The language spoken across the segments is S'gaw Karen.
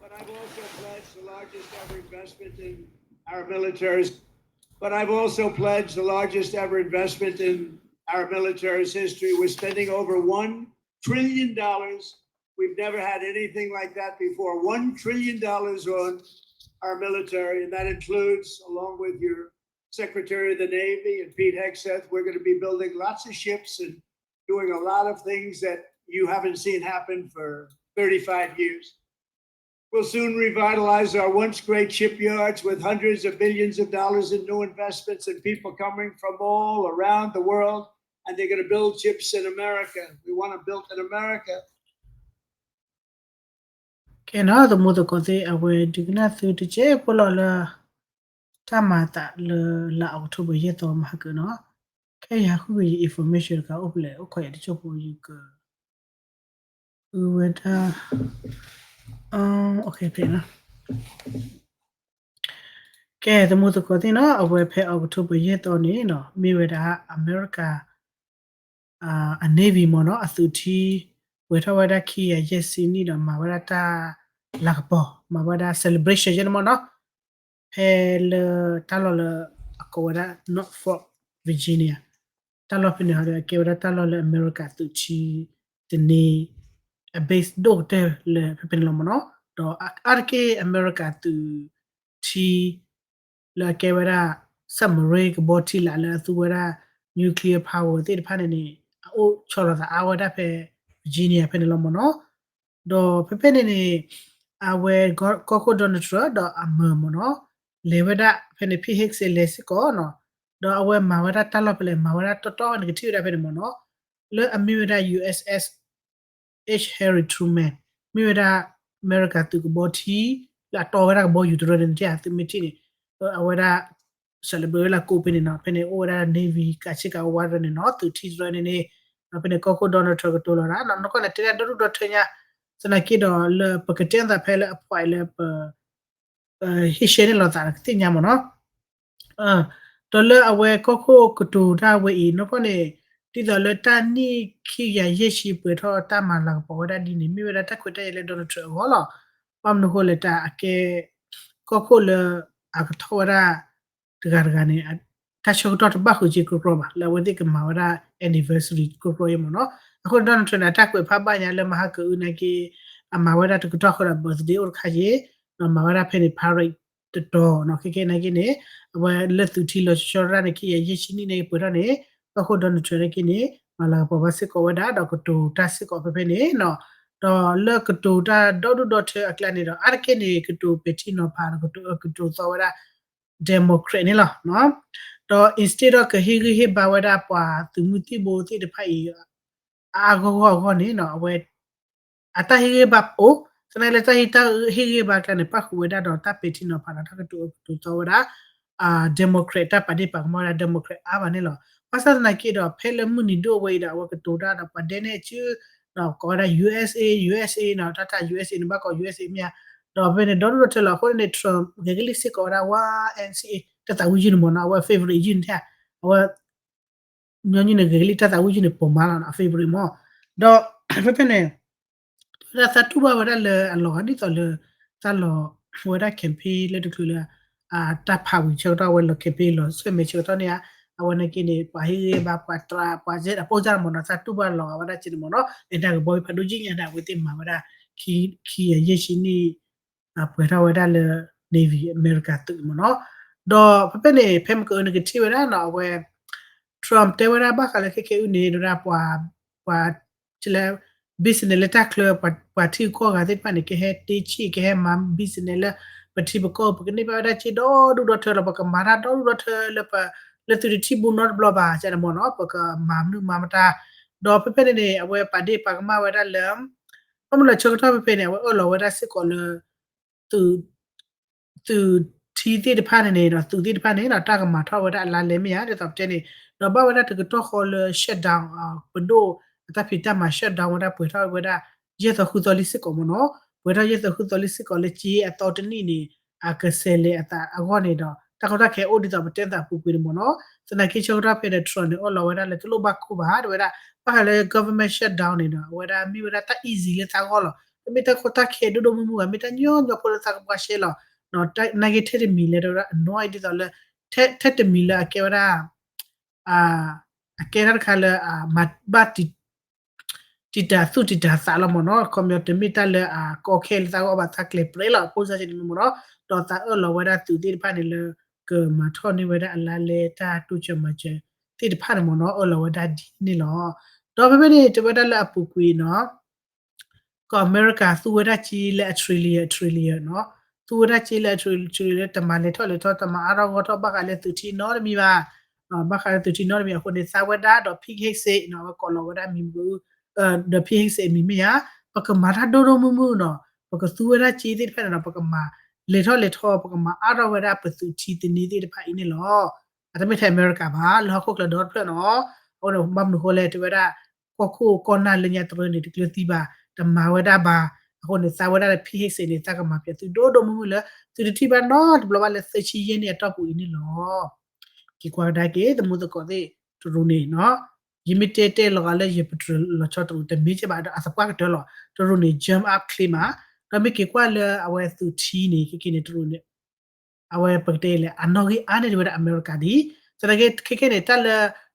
But I've also pledged the largest ever investment in our military's, but I've also pledged the largest ever investment in our military's history. We're spending over one trillion dollars. We've never had anything like that before. One trillion dollars on our military, and that includes, along with your Secretary of the Navy and Pete Hegseth, we're going to be building lots of ships and doing a lot of things that you haven't seen happen for thirty-five years. We'll soon revitalize our once great shipyards with hundreds of billions of dollars in new investments and people coming from all around the world, and they're going to build ships in America. We want to build in America. ကဲနီၤ သမူသကိးသ့ၣ် အဝဲဒုးကနၣ်သုတကဲးဖိလီၤလၢ တၢ်မၤအသးလၢလါအီးကထိဘၢၣ်ယဲၢ်သီမဟါကၢနီၤ, ခဲအံၤဟးဃုက့ၤယ information တခါအိၣ်ဖဲလဲၣ် အိၣ်ခိးယတကဲးဖိယက အဝဲဒၣ် ကဲ သမူသကိးသ့ၣ်နီၤ အဝဲဖဲအီးကထိဘၢၣ်ယဲၢ်သီန့ၣ်နီၤ မ့ၢ်ဝဲဒၣ်အမဲရကၤ အ Navy မ့ၢ်နီၤ အသုးထံ ပှဲၤထီၣ်ဝဲဒၣ်ခံကယၤယဲၢ်ဆံနံၣ်ဒီးမၤဝဲဒၣ်တၢ်လၤကပီၤ မၤဝဲဒၣ် celebration ယဲၢ်န့ၣ်မ့ၢ်နီၤ ဖဲလၢတၢ်လီၢ်လၢ အကိးဝဲဒၣ် Norfolk Virginia တၢ်လီၢ်ဖဲန့ၣ်ဟီဒီး အကဲဝဲဒၣ်တၢ်လီၢ်လၢအမဲရကၤသုးထံတန့ၢ် အ base ဒိၣ်ကတၢၢ်လၢဖဲဖဲန့ၣ်လီၤမ့ၢ်နီၤ ဒီးအါတက့ၢ်အမဲရကၤသုးထံ လၢအကဲဝဲဒၣ် submarine ကဘီထံလာ်လၢအသူဝဲဒၣ် nuclear power သ့ၣ်တဖၣ်န့ၣ်န့ၣ် အအိၣ်ဆီလီၤသးအါဝဲဒၣ်ဖဲ Virginia ဖဲန့ၣ်လီၤမ့ၢ်နီၤ ဒီးဖဲဖဲန့ၣ်န့ၣ် အဝဲကီၢ်ခိၣ် Donald Trump ဒီးအမၢမ့ၢ်နီၤ လဲၤဝဲဒၣ်ဖဲန့ၣ် Pete Hegseth လဲၤစ့ၢ်ကီးနီၤ ဒီးအဝဲမၤဝဲဒၣ်တၢ်လီၢ်ဖဲလဲၣ် မၤဝဲဒၣ်တီတီနကထံၣ်ဝဲဒၣ်ဖဲန့ၣ်မ့ၢ်နီၤ လၢအမ့ၢ်ဝဲဒၣ် U S S H Harry Truman မ့ၢ်ဝဲဒၣ် အမဲရကၤသုးကဘီထံ လၢအတီဝဲဒၣ်ကဘီယူၤတရၢန့ၣ် နထံၣ်သုမ့ၢ်ထံၣ်န့ၣ် အဝဲဒၣ် celebrate ဝဲလၢကိးဖဲန့ၣ်နီၤ ဖဲန့ၣ်အိၣ်ဝဲဒၣ် Navy ကးဆ့ကၤဝါတရၢန့ၣ်နီၤ သုးထံတရၢန့ၣ်န့ၣ် ဒီးဖဲန့ၣ်ကီၢ်ခိၣ် Donald Trump ကတိၤလီၤဒၣ် နီၢ်ကီၢ်န့ၣ်တဲဒၣ်ဒီဒူၣ်ဒီထၢညါ သနာ်က့ဒီးလၢပကတဲသးဖဲလၢအ point လၢပ ဟ့ၣ်ရှဲန့ၣ်လီၤသးကသ့ၣ်ညါမ့ၢ်နီၤ ဒီးလၢအဝဲကီၢ်ခိၣ်ကတိၤတၢ်ဝဲအံၤ နီၢ်ကီၢ်န့ၣ် ဒ်သိးလၢတၢ်နံၣ်ခံကယၤယဲၢ်ဆံပှဲၤထီၣ်တၢ်မၤလၤကပီၤဝဲဒၣ်ဒ်န့ၣ် မ့ၢ်ဝဲဒၣ်တၢ်ခွဲးတၢ်ယာ်လၢ Donald Trump အဂီၢ်လီၤ. ဘၣ်မနုၤဃိလဲၣ် တၢ်အကဲ ကီၢ်ခိၣ်လၢအကထီၣ်ဝဲဒၣ် တဂၤတဂၤန့ၣ် တၢ်ဆၢကတီၢ်တဘၣ်ဃုာ်က့ၤကြီကြီဘၣ် လၢအဝဲသ့ၣ်ကမၤဝဲဒၣ် anniversary ကြီကြီယဲၢ်မ့ၢ်နီၤ. အဃိန့ၣ် Donald Trump န့ၣ် အတၢ်ကွဲးဖးဘၣ်ညါလၢမဟါကအုနာ်က့ အမၤဝဲဒၣ်တကတီၢ်ဃီဒီး birthday အိၣ်တခါယဲၢ် ဒီးမၤဝဲဒၣ်ဖဲန့ၣ် parade တတီၤနီၤ ခဲကဲနာ်က့န့ၣ် အဝဲလၢသုးထံလီၤဆီဒၣ်န့ၣ် ခံကယၤယဲၢ်ဆံနံၣ်န့ၣ် ပှဲၤထီၣ်န့ၣ် ကီၢ်ခိၣ် Donald Trump နာ်က့န့ၣ် မၤလၤကပီၤဘၣ်စ့ၢ်ကီးဝဲဒၣ် ဒီးကတိၤတၢ်စ့ၢ်ကီးဖဲဖဲန့ၣ်နီၤ. ဒီးလၢကတိၤတၢ်ဒီဒူၣ်ဒီထၢအကျါန့ၣ်ဒီး အါတက့ၢ်န့ၣ် ကတိၤပဲာ်ထံနီၤဖးဒီး ကတိၤသီဝဲဒၣ် Democrat န့ၣ်လီၤ. ဒီး instead of ကဟ့ၣ်ဂံၢ်ဟ့ၣ်ဘါဝဲဒၣ်ပှၤသုးမုၢ်သံၣ်ဘိသ့ၣ်တဖၣ်အံၤ အါအါဂီၢ်ဂီၢ်အဂီၢ်န့ၣ်နီၤ အဝဲ အတၢ်ဟ့ၣ်ဂံၢ်ဟ့ၣ်ဘါအိၣ် သနာ်က့လၢတၢ်ဟ့ၣ်ဂံၢ်ဟ့ၣ်ဘါအကျါန့ၣ် ပၣ်ဃုာ်ဝဲဒၣ်ဒီးတၢ်ပဲာ်ထံနီၤဖးဒီးတၢ်ကတိၤအကတိၤသီဝဲဒၣ် Democrat တၢ်ပာ်ဒ့ၣ်ပာ်ကမၣ်ဝဲဒၣ် Democrat အါဘၣ်န့ၣ်လီၤ. ဘၣ်ဆၣ်သနာ်က့ဒီး ဖဲလၢမုၢ်နံၤဒိၣ်ဝဲအံၤဒီး အဝဲကတိၤတၢ်ဒီးပှၤဒဲနဲၣ်အစု ဒီးကိးဝဲဒၣ် USA USA နီၤ တၢ်တၢ် USA န့ၣ် ဘၣ်ကိး USA မ့ၢ်ဧါ. ဒီးဖဲန့ၣ် ဒီဒူၣ်ဒီထၢလီၤ အဃိန့ၣ် Trump ဂဲၤကလံၣ်စ့ၢ်ကီးဝဲဒၣ် ဝါ NCA တၢ်သးဝံၣ်ယုၢ်န့ၣ်မ့ၢ်နီၤ အဝဲ favorite ယုၢ်န့ၣ်ထဲ အဝဲ ညီနုၢ်န့ၣ် ဂဲၤကလံၣ်တၢ်သးဝံၣ်ယုၢ်န့ၣ် ပိာ်မါလီၤနီၤ အ favorite မ့ၢ် ဒီး ဖဲဖဲန့ၣ် ဝဲဒၣ်သးတူၢ်ဘၣ်ဝဲဒၣ်လၢအလီၤဂာ်ဒ်သိးလၢ သးလီၤဝဲဒၣ် campaign လၢတချုးလၢ တၢ်ဖးဝံၤဆၢကတီၢ်ဝဲလီၤ campaign လီၤ ဆွဲမဲာ်ဆၢကတီၢ်န့ၣ်ဧါ အဝဲနာ်က့န့ၣ် ပှၤဟ့ၣ်ဂံၢ်ဟ့ၣ်ဘါ ပှၤတြး ပှၤစဲအပိၢ်စၢ်မ့ၢ်နီၤ သးတူၢ်ဘၣ်လီၤဂာ်ဝဲဒၣ်က့န့ၣ်မ့ၢ်နီၤ လဲၤတၢ်ကဘီယူၤဖးဒိၣ်ယုၢ်ညါဒၣ် အဝဲသ့ၣ်မၤဝဲဒၣ် ခံကယၤယဲၢ်ဆံနံၣ် ပှဲၤထီၣ်ဝဲဒၣ်လၢ Navy အမဲရကၤသုးမ့ၢ်နီၤ. ဒီးဖဲဖဲန့ၣ် ဖဲမကၢန့ၣ်ကထံၣ်ဝဲဒၣ်နီၤ အဝဲ Trump တဲဝဲဒၣ်ဘၣ်ဃးလၢခဲခဲအံၤန့ၣ် ဝဲဒၣ်ပှၤ ပှၤ လၢ business လၢတၢ်ချၢ ပှၤထံဂုၤကီၢ်ဂၤသ့ၣ်တဖၣ်န့ၣ် ကဟဲတ့ဆံၣ် ကဟဲမၤ business လၢ ပထံပကီၢ် ပကန့ၢ်ဘၣ်ဝဲဒၣ်စ့ဒီဒူၣ်ဒီထၢလီၤ ပကမၤတၢ်ဒီဒူၣ်ဒီထၢလၢပ လၢသုးတထံၣ်ဘူးနီတဘျီဘၣ် ကန့ၣ်မ့ၢ်နီၤ ပကမၤမနုၤမၤမတၤ ဒီးဖဲဖဲန့ၣ်န့ၣ် အဝဲပာ်ဒ့ၣ်ပာ်ကမၣ်ဝဲဒၣ်လၢ ဘၣ်မနုၤလၢဆၢကတီၢ်ဖဲဖဲန့ၣ် အဝဲအၢၣ်လီၤဝဲဒၣ်စ့ၢ်ကီးလၢ သုး သုးထံသ့ၣ်တဖၣ်န့ၣ်န့ၣ်ဒီး သုးသ့ၣ်တဖၣ်န့ၣ်ဒီး တၢ်ကမၤထီၣ်ဝဲဒၣ်အလါလဲမ့ၢ်ဧါ ဒ်သိးပတဲန့ၣ် ဒီးဘၣ်ဝဲဒၣ်တကတီၢ်ဃီလၢ shutdown ပဒိၣ် အတၢ်ဖံးတၢ်မၤ shutdown ဝဲဒၣ်ပှဲၤထီၣ်ဝဲဒၣ် ယဲၢ်သီဃုသီလံစ့ၢ်ကီးမ့ၢ်နီၤ ပှဲၤထီၣ်ယဲၢ်သီဃုသီလံစ့ၢ်ကီးလၢက့အသီတနံၣ်န့ၣ် အကဆဲးလဲၤအသးအဂီၢ်န့ၣ်ဒီး တၢ်ကီတၢ်ခဲအိၣ်ဒ်သိးပတဲသးပူၤကွံာ်န့ၣ်မ့ၢ်နီၤ သနာ်က့ဆၢကတီၢ်ဖဲဒီး Trump န့ၣ် အၢၣ်လီၤဝဲဒၣ်လၢတလိၣ်ဘၣ်ခိၣ်ဘၣ် တဲဝဲဒၣ် ဘၣ်ဃးလၢ government shutdown န့ၣ်ဒီး အဝဲဒၣ်မ့ၢ်ဝဲဒၣ်တၢ် easy လၢသးဂီၢ်လီၤ တမ့ၢ်တၢ်ကီတၢ်ခဲဒိၣ်ဒိၣ်မုၢ်မုၢ်ဘၣ်, မ့ၢ်တၢ်ညီညီဖိလၢသးကဘှါရှဲလီၤ. နာ်က့ထဲတမံၤလၢတဝဲဒၣ်အနီၢ်အံၤဒ်သိးလၢ ထဲတမံၤလၢအကဲဝဲဒၣ် အကဲတၢ်တခါလၢ ဘၣ် တံာ်တာ်သူၣ်တံာ်တာ်သးလီၤမ့ၢ်နီၤ, ခီပညီတမ့ၢ်တၢ်လၢအကီခဲလၢသးကအီၣ်ဘၣ်သးကျဲၤပြဲလီၤ ဖိစၢ်ကန့ၣ်မ့ၢ်နီၤ, ဒီးသးအၢၣ်လီၤဝဲဒၣ်သုးသ့ၣ်တဖၣ်န့ၣ်လၢ ကမၤထီၣ်န့ၢ်ဝဲဒၣ်အလါလဲတၢ်တိစၢၤမၤစၢၤသ့ၣ်တဖၣ်န့ၣ်မ့ၢ်နီၤ, အၢၣ်လီၤဝဲဒၣ်ဒ်န့ၣ်လီၤ. ဒီးဖဲဖဲန့ၣ် တဝဲဒၣ်လၢအပူၤကွံာ်နီၤ ကီၢ်အမဲရကၤသူဝဲဒၣ်က့လၢ a trillion a trillion နီၤ, သူဝဲဒၣ်က့လၢ a trillion တမၤလဲၤထီၣ်လဲၤထီ တမၤအါထီၣ်ဂီၢ်ထီၣ် ဘၣ်ဃးလၢသုးထံနီတမံၤဘၣ်, ဘၣ်ဃးလၢသုးထံနီတမံၤအဃိန့ၣ် သးဝဲဒၣ်ဒီး ဖံဟ့ၣ်စ့းနီၤ အဝဲကိးလီၤဝဲဒၣ်အမံၤမ့ၢ် ဒီး ဖံဟ့ၣ်စ့းအမံၤမ့ၢ်ယါ, ပကမၤတၢ်ဒိၣ်ဒိၣ်မုၢ်မုၢ်နီၤ, ပကသူဝဲဒၣ်က့သ့ၣ်တဖၣ်န့ၣ်နီၤ ပကမၤလဲၤထီၣ်လဲၤထီ ပကမၤအါထီၣ်ဝဲဒၣ်ပသုးထံသန့သ့ၣ်တဖၣ်အံၤန့ၣ်လီၤ. အတမ့ၢ်ထဲအမဲရကၤဘၣ် လၢဟီၣ်ခိၣ်ချၢဒီတဖျၢၣ်နီၤ, အဃိန့ၣ် ဘၣ်မနုၤဃိလဲၣ် တဝဲဒၣ် ကီၢ်ခိၣ်ကီၢ်နၢ်လၢညါတရၢန့ၣ် တကျၢၤသံဘၣ်, တမၤဝဲဒၣ်ဘၣ်, အဃိန့ၣ် သးဝဲဒၣ်လၢ ဖံဟ့ၣ်စ့းန့ၣ် သးကမၤပၠးသုဒိၣ်ဒိၣ်မုၢ်မုၢ်လၢ သုတထံၣ်ဘၣ်နီတဘျီဘၣ်လၢသၢဆံယဲၢ်နံၣ်အတီၢ်ပူၤအံၤန့ၣ်လီၤ. က့ၤကွၢ်ကဒါက့ၤ သမူသကိးသ့ၣ် တရူးန့ၣ်နီၤ, ယမ့ၢ်တဲတဲလီၤဂာ်လၢယပတြၢၤလီၤဆီတရူး တမ့ၢ်ကဲဘၣ်ဒီးအသပှၢ်ကတၢၢ်လီၤ, တရူးန့ၣ် jump up ချ့မး, ဒီးမ့ၢ်က့ၤကွၢ်လၢအဝဲသုးထံန့ၣ် ခဲက့န့ၣ် တရူးန့ၣ် အဝဲပကတဲလဲၣ် အနီၣ်ဂံၢ်အါန့ၢ်တဝဲဒၣ်အမဲရကၤဒ်, သနာ်က့ခဲကဲန့ၣ် တၢ်လ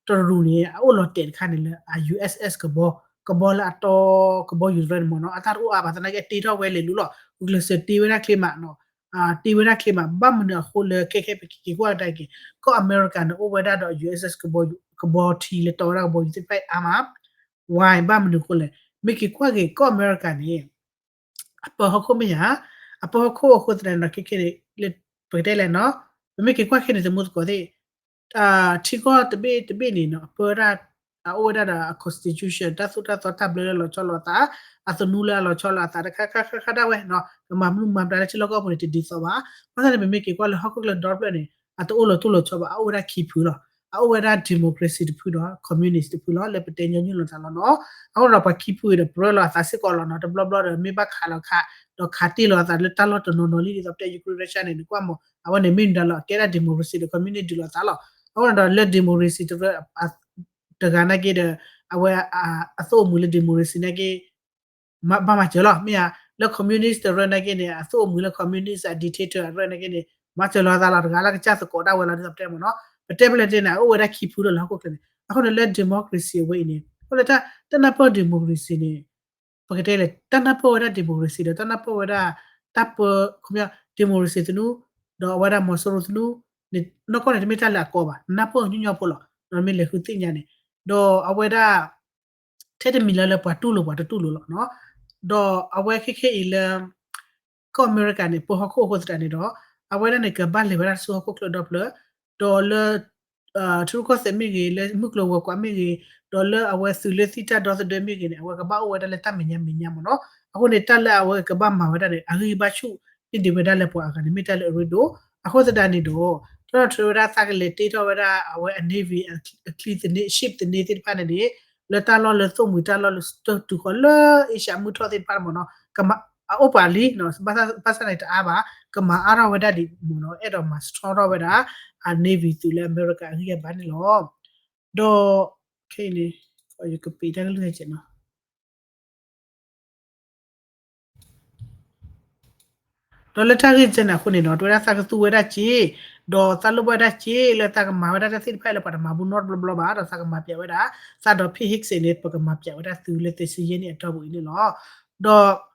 ၢတရူးန့ၣ် အအိၣ်လီၤတဲာ်တခါန့ၣ်လၢ အ USS ကဘီ, ကဘီလၢအတီ ကဘီယူၤတရၢန့ၣ်မ့ၢ်နီၤ အတၢ်တအိၣ်အါဘၣ် သနာ်က့အတ့ထီၣ်ဝဲလဲၤလူလီၤ ဂုာ်ကျဲးစၢးတ့ဝဲဒၣ်ချ့မးနီၤ, တ့ဝဲဒၣ်ချ့မး ဘၣ်မနုၤအဃိလၢခဲခဲပက့ၤကွၢ်ကဒါက့ၤ ကီၢ်အမဲရကၤန့ၣ် အိၣ်ဝဲဒၣ်ဒီး USS ကဘီ, ကဘီထံလၢတီဝဲဒၣ်ကဘီယူၤသ့ၣ်တဖၣ်အံၤအါမး, why ဘၣ်မနုၤအဃိလဲၣ်, မ့ၢ်က့ၤကွၢ်က့ၤ ကီၢ်အမဲရကၤန့ၣ် အပၢဟီၣ်ခိၣ်မ့ၢ်ယါ, အပၢဟီၣ်ခိၣ်အဃိသတးန့ၣ်ဒီး ခဲခဲန့ၣ် ပကတဲလဲၣ်နီၤ, ပမ့ၢ်က့ၤကွၢ်ခဲန့ၣ် သမူသကိးသ့ၣ် ထံကီၢ်တဘ့ၣ်တဘ့ၣ်န့ၣ်နီၤ အပၢဝဲဒၣ် အအိၣ်ဝဲဒၣ်ဒီးအ constitution တၢ်သိၣ်တၢ်သီတၢ်ဘျၢလၢလီၤဆီလိာ်အသး, အသနူလၢအလီၤဆီလိာ်အသး တခါခါခါခါဒၣ်ဝဲနီၤ, ကမၤမနုၤမၤမတၤလၢထံလီၢ်ကီၢ်ပူၤန့ၣ် တဒ်သိးဘၣ်. ဘၣ်ဆၣ်န့ၣ် ပမ့ၢ်က့ၤကွၢ်လၢဟီၣ်ခိၣ်ချၢဒီတဖျၢၣ်န့ၣ် အတအိၣ်လီၤတိၢ်လီၤဆီဘၣ်, အအိၣ်ဝဲဒၣ်ခံဖုလီၤ. အအိၣ်ဝဲဒၣ် democracy တဖုဒီး communist တဖုလီၤ လၢပတဲညီနုၢ်လိာ်သးလီၤနီၤ. အဃိဒီးပှၤခံဖုအံၤဒီး ပြၢလိာ်အသးစ့ၢ်ကီးလီၤနီၤ, တဘျီဘျီဒီး မ့ၢ်ဘၣ်ခးလီၤခး ဒီးခးတ့ၢ်လီၤအသးလၢတၢ်လီၢ်တနီၤနီၤလံ ဒ်သိးပတဲ Ukraine Russia န့ၣ် နကွၢ်မး အဝဲန့ၣ်မ့ၢ်မတၤလီၤ အကဲဒၣ် democracy ဒီး communist ဒုးလိာ်သးလီၤ. အဃိန့ၣ်ဒီးလၢ democracy တရၢ တဂၤနာ်က့ဒီး အဝဲ အသိၣ်အမုာ်လၢ democracy နာ်က့ ဘၣ်မၤစၢၤလီၤ. မ့ၢ်ဧါ, လၢ communist တရၢနာ်က့န့ၣ် အသိၣ်အမုာ်လၢ communist အ dictator အရၢနာ်က့န့ၣ် မၤစၢၤလီၤသးလီၤ တဂၤလၢကစၢ်သကိးဒၣ်ဝဲလီၤ ဒ်သိးပတဲမ့ၢ်နီၤ. ပတဲပလဲၣ်တဲန့ၣ် အအိၣ်ဝဲဒၣ်ခံဖုလီၤလၢဟီၣ်ခိၣ်ချၢန့ၣ်. အဃိန့ၣ်လၢ democracy အဝဲအံၤန့ၣ် အဃိလၢတၢ်နၢ်ပၢၢ် democracy န့ၣ် ပကတဲလဲၣ် တၢ်နၢ်ပၢၢ်ဝဲဒၣ် democracy ဒီးတၢ်နၢ်ပၢၢ်ဝဲဒၣ် တၢ်ပၢ ခီပညီ democracy သနူ ဒီးအဝဲဒၣ်မီၤစိရိၤသနူန့ၣ် နီၢ်ကီၢ်န့ၣ် တမ့ၢ်တၢ်လၢအကီဘၣ် နၢ်ပၢၢ်ညီညီဖိလီၤ. ဒီးမ့ၢ်လဲၤဃုသ့ၣ်ညါန့ၣ် ဒီးအဝဲဒၣ် ထဲတမံၤလၢလၢပှၤတူၢ်လိာ်ပှၤတတူၢ်လိာ်လီၤနီၤ. ဒီးအဝဲခဲခဲအံၤလၢ ကီၢ်အမဲရကၤန့ၣ် ပၢဟီၣ်ခိၣ်အဃိသတးန့ၣ်ဒီး အဝဲဒၣ်န့ၣ် ကဘၣ်လဲၤဝဲဒၣ်ဆူဟီၣ်ခိၣ်ချၢဒီဖျၢၣ် ဒီးလၢ ထံရူၢ်ကီၢ်သဲးမ့ၢ်ဂ့ၤ လၢမုၢ်ကျိၤဝဲၤကွာ်မ့ၢ်ဂ့ၤ ဒီးလၢအဝဲသုးလၢသံတၢ်ဒီသဒၢမ့ၢ်ဂ့ၤန့ၣ် အဝဲကဘၣ်အိၣ်ဝဲဒၣ်လၢတၢ်မဲာ်ညါမဲာ်ညါမ့ၢ်နီၤ. အဃိန့ၣ် တၢ်လၢအဝဲကဘၣ်မၤဝဲဒၣ်န့ၣ် အဂံၢ်ဘါဆူၣ်န့ၢ်ဒံးဝဲဒၣ်လၢပှၤအဂၤန့ၣ် မ့ၢ်တၢ်လၢအရ့ဒိၣ်. အဃိသတးန့ၣ်ဒီး ထီၣ်ထီၣ်ထၢဝဲဒၣ်သးကလဲၤတ့ထီၣ်ဝဲဒၣ်အဝဲအ navy အချံသန့ ship သန့သ့ၣ်တဖၣ်န့ၣ်န့ၣ် လၢတၢ်လီၢ်လၢသိၣ်မှံၤတၢ်လီၢ်လၢတတုၤဃီၤလၢ Asia မုၢ်ထီၣ်သ့ၣ်တဖၣ်မ့ၢ်နီၤ အအိၣ်ပာ်လံ ဘၣ်ဆၣ်န့ၣ်တအါဘၣ် ကမၤအါထီၣ်ဝဲဒၣ်ဒံးမ့ၢ်နီၤ အဲၣ်ဒိးမၤစထီထီၣ်ဝဲဒၣ် အ navy သုးလၢအမဲရကၤအဂံၢ်အဘါန့ၣ်လီၤ. ဒီး ခဲအံၤန့ၣ် ယကပ့းတၢ်ကလုၢ်ဟဲကဲးနီၤ ဒီးလၢတၢ်ဂ့ၢ်ကဲန့ၣ်အဃိန့ၣ်နီၤ တဝဲဒၣ်သးကသူဝဲဒၣ်စ့ ဒီးသးလိၣ်ဘၣ်ဝဲဒၣ်စ့လၢသးကမၤဝဲဒၣ်တၢ်သ့ၣ်တဖၣ်လၢပှၤတမၤဘူးနီတဘျီဘျီဘၣ် ဒီးသးကမၤပၠးဝဲဒၣ် သးဒီး ဖံဟ့ၣ်စ့းန့ၣ် ပကမၤပၠးဝဲဒၣ်သုးလၢသ့စ့ယဲၢ်န့ၣ်အတီၢ်ပူၤအံၤန့ၣ်လီၤ. ဒီး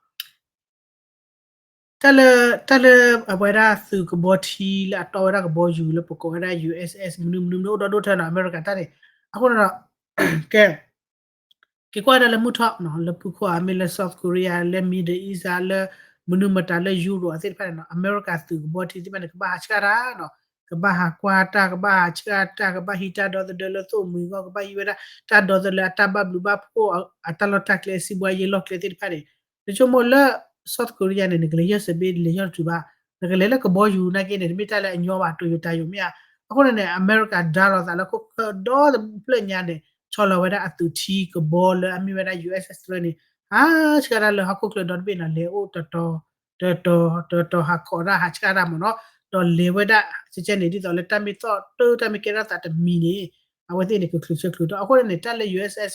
တၢ်လၢ တၢ်လၢအဝဲဒၣ်သုးကဘီထံလၢအတီဝဲဒၣ်ကဘီယူၤလၢပကိးဝဲဒၣ် USS မနုၤမနုၤမနုၤအိၣ်ဒီဒိၣ်ထၢနီၤ အမဲရကၤတၢ်န့ၣ် အဃိန့ၣ်ဒီး ကဲ က့ၤကွၢ်ဒၣ်လၢမုၢ်ထီၣ်နီၤ လၢဖုခိၣ်ဧါ မ့ၢ်လၢ South Korea လၢ Middle East ဧါ လၢမနုၤမတၤလၢ Europe သ့ၣ်တဖၣ်န့ၣ်နီၤ အမဲရကၤသုးကဘီထံသ့ၣ်တဖၣ်န့ၣ် ကဘၣ်ဟးဆှၣ်တၢ်နီၤ ကဘၣ်ဟးကွၢ်တၢ် ကဘၣ်ဟးဆှၣ်တၢ် ကဘၣ်ဟံးတၢ်ဒီသဒၢလၢသိၣ်မှံၤအဂီၢ် ကဘၣ်ဟံးဝဲဒၣ်တၢ်ဒီသဒၢလၢအတၢ်ဘၣ်ဘျုးဘၣ်ဖှိၣ် အတၢ်လီၢ်တၢ်ကျဲ အစံးဘှါယဲလီၢ်ကျဲသ့ၣ်တဖၣ်န့ၣ် နဆိကမိၣ်လၢ South Korea န့ၣ် နကလဲၤယဲၢ်စဲးဘ့ၣ်လဲၤယဲၢ်တတုၤဘၣ် နကလဲၤလၢကဘီယူၤနာ်က့န့ၣ် တမ့ၢ်တၢ်လၢအညီဘၣ် Toyota ယိာ်မ့ၢ်ဧါ အဃိန့ၣ်န့ၣ် အမဲရကၤဒါလိာ်သးလၢခိၣ်ချၢဒီတဖျၢၣ်ညါန့ၣ် ဆီလီၤဝဲဒၣ်အသုးထံကဘီလၢအမ့ၢ်ဝဲဒၣ် USS တရၢန့ၣ် ဟးဆှၣ်တၢ်လၢဟီၣ်ခိၣ်ချၢဒီတဘ့ၣ်နီၤ လဲၤအိၣ်တတီၤ တတီၤ တတီၤ ဟးခိးတၢ် ဟးဆှၣ်တၢ်မ့ၢ်နီၤ ဒီးလဲၤဝဲဒၣ် ကဲန့ၣ် ဒ်သိးလၢတၢ်မ့ၢ်သီၣ်တၢ် တၢ်မ့ၢ်ကဲထီၣ်သးတမံၤန့ၣ် အဝဲသ့ၣ်န့ၣ် ကချုးဆၢချုးတီၤ အဃိန့ၣ်န့ၣ် တၢ်လၢ USS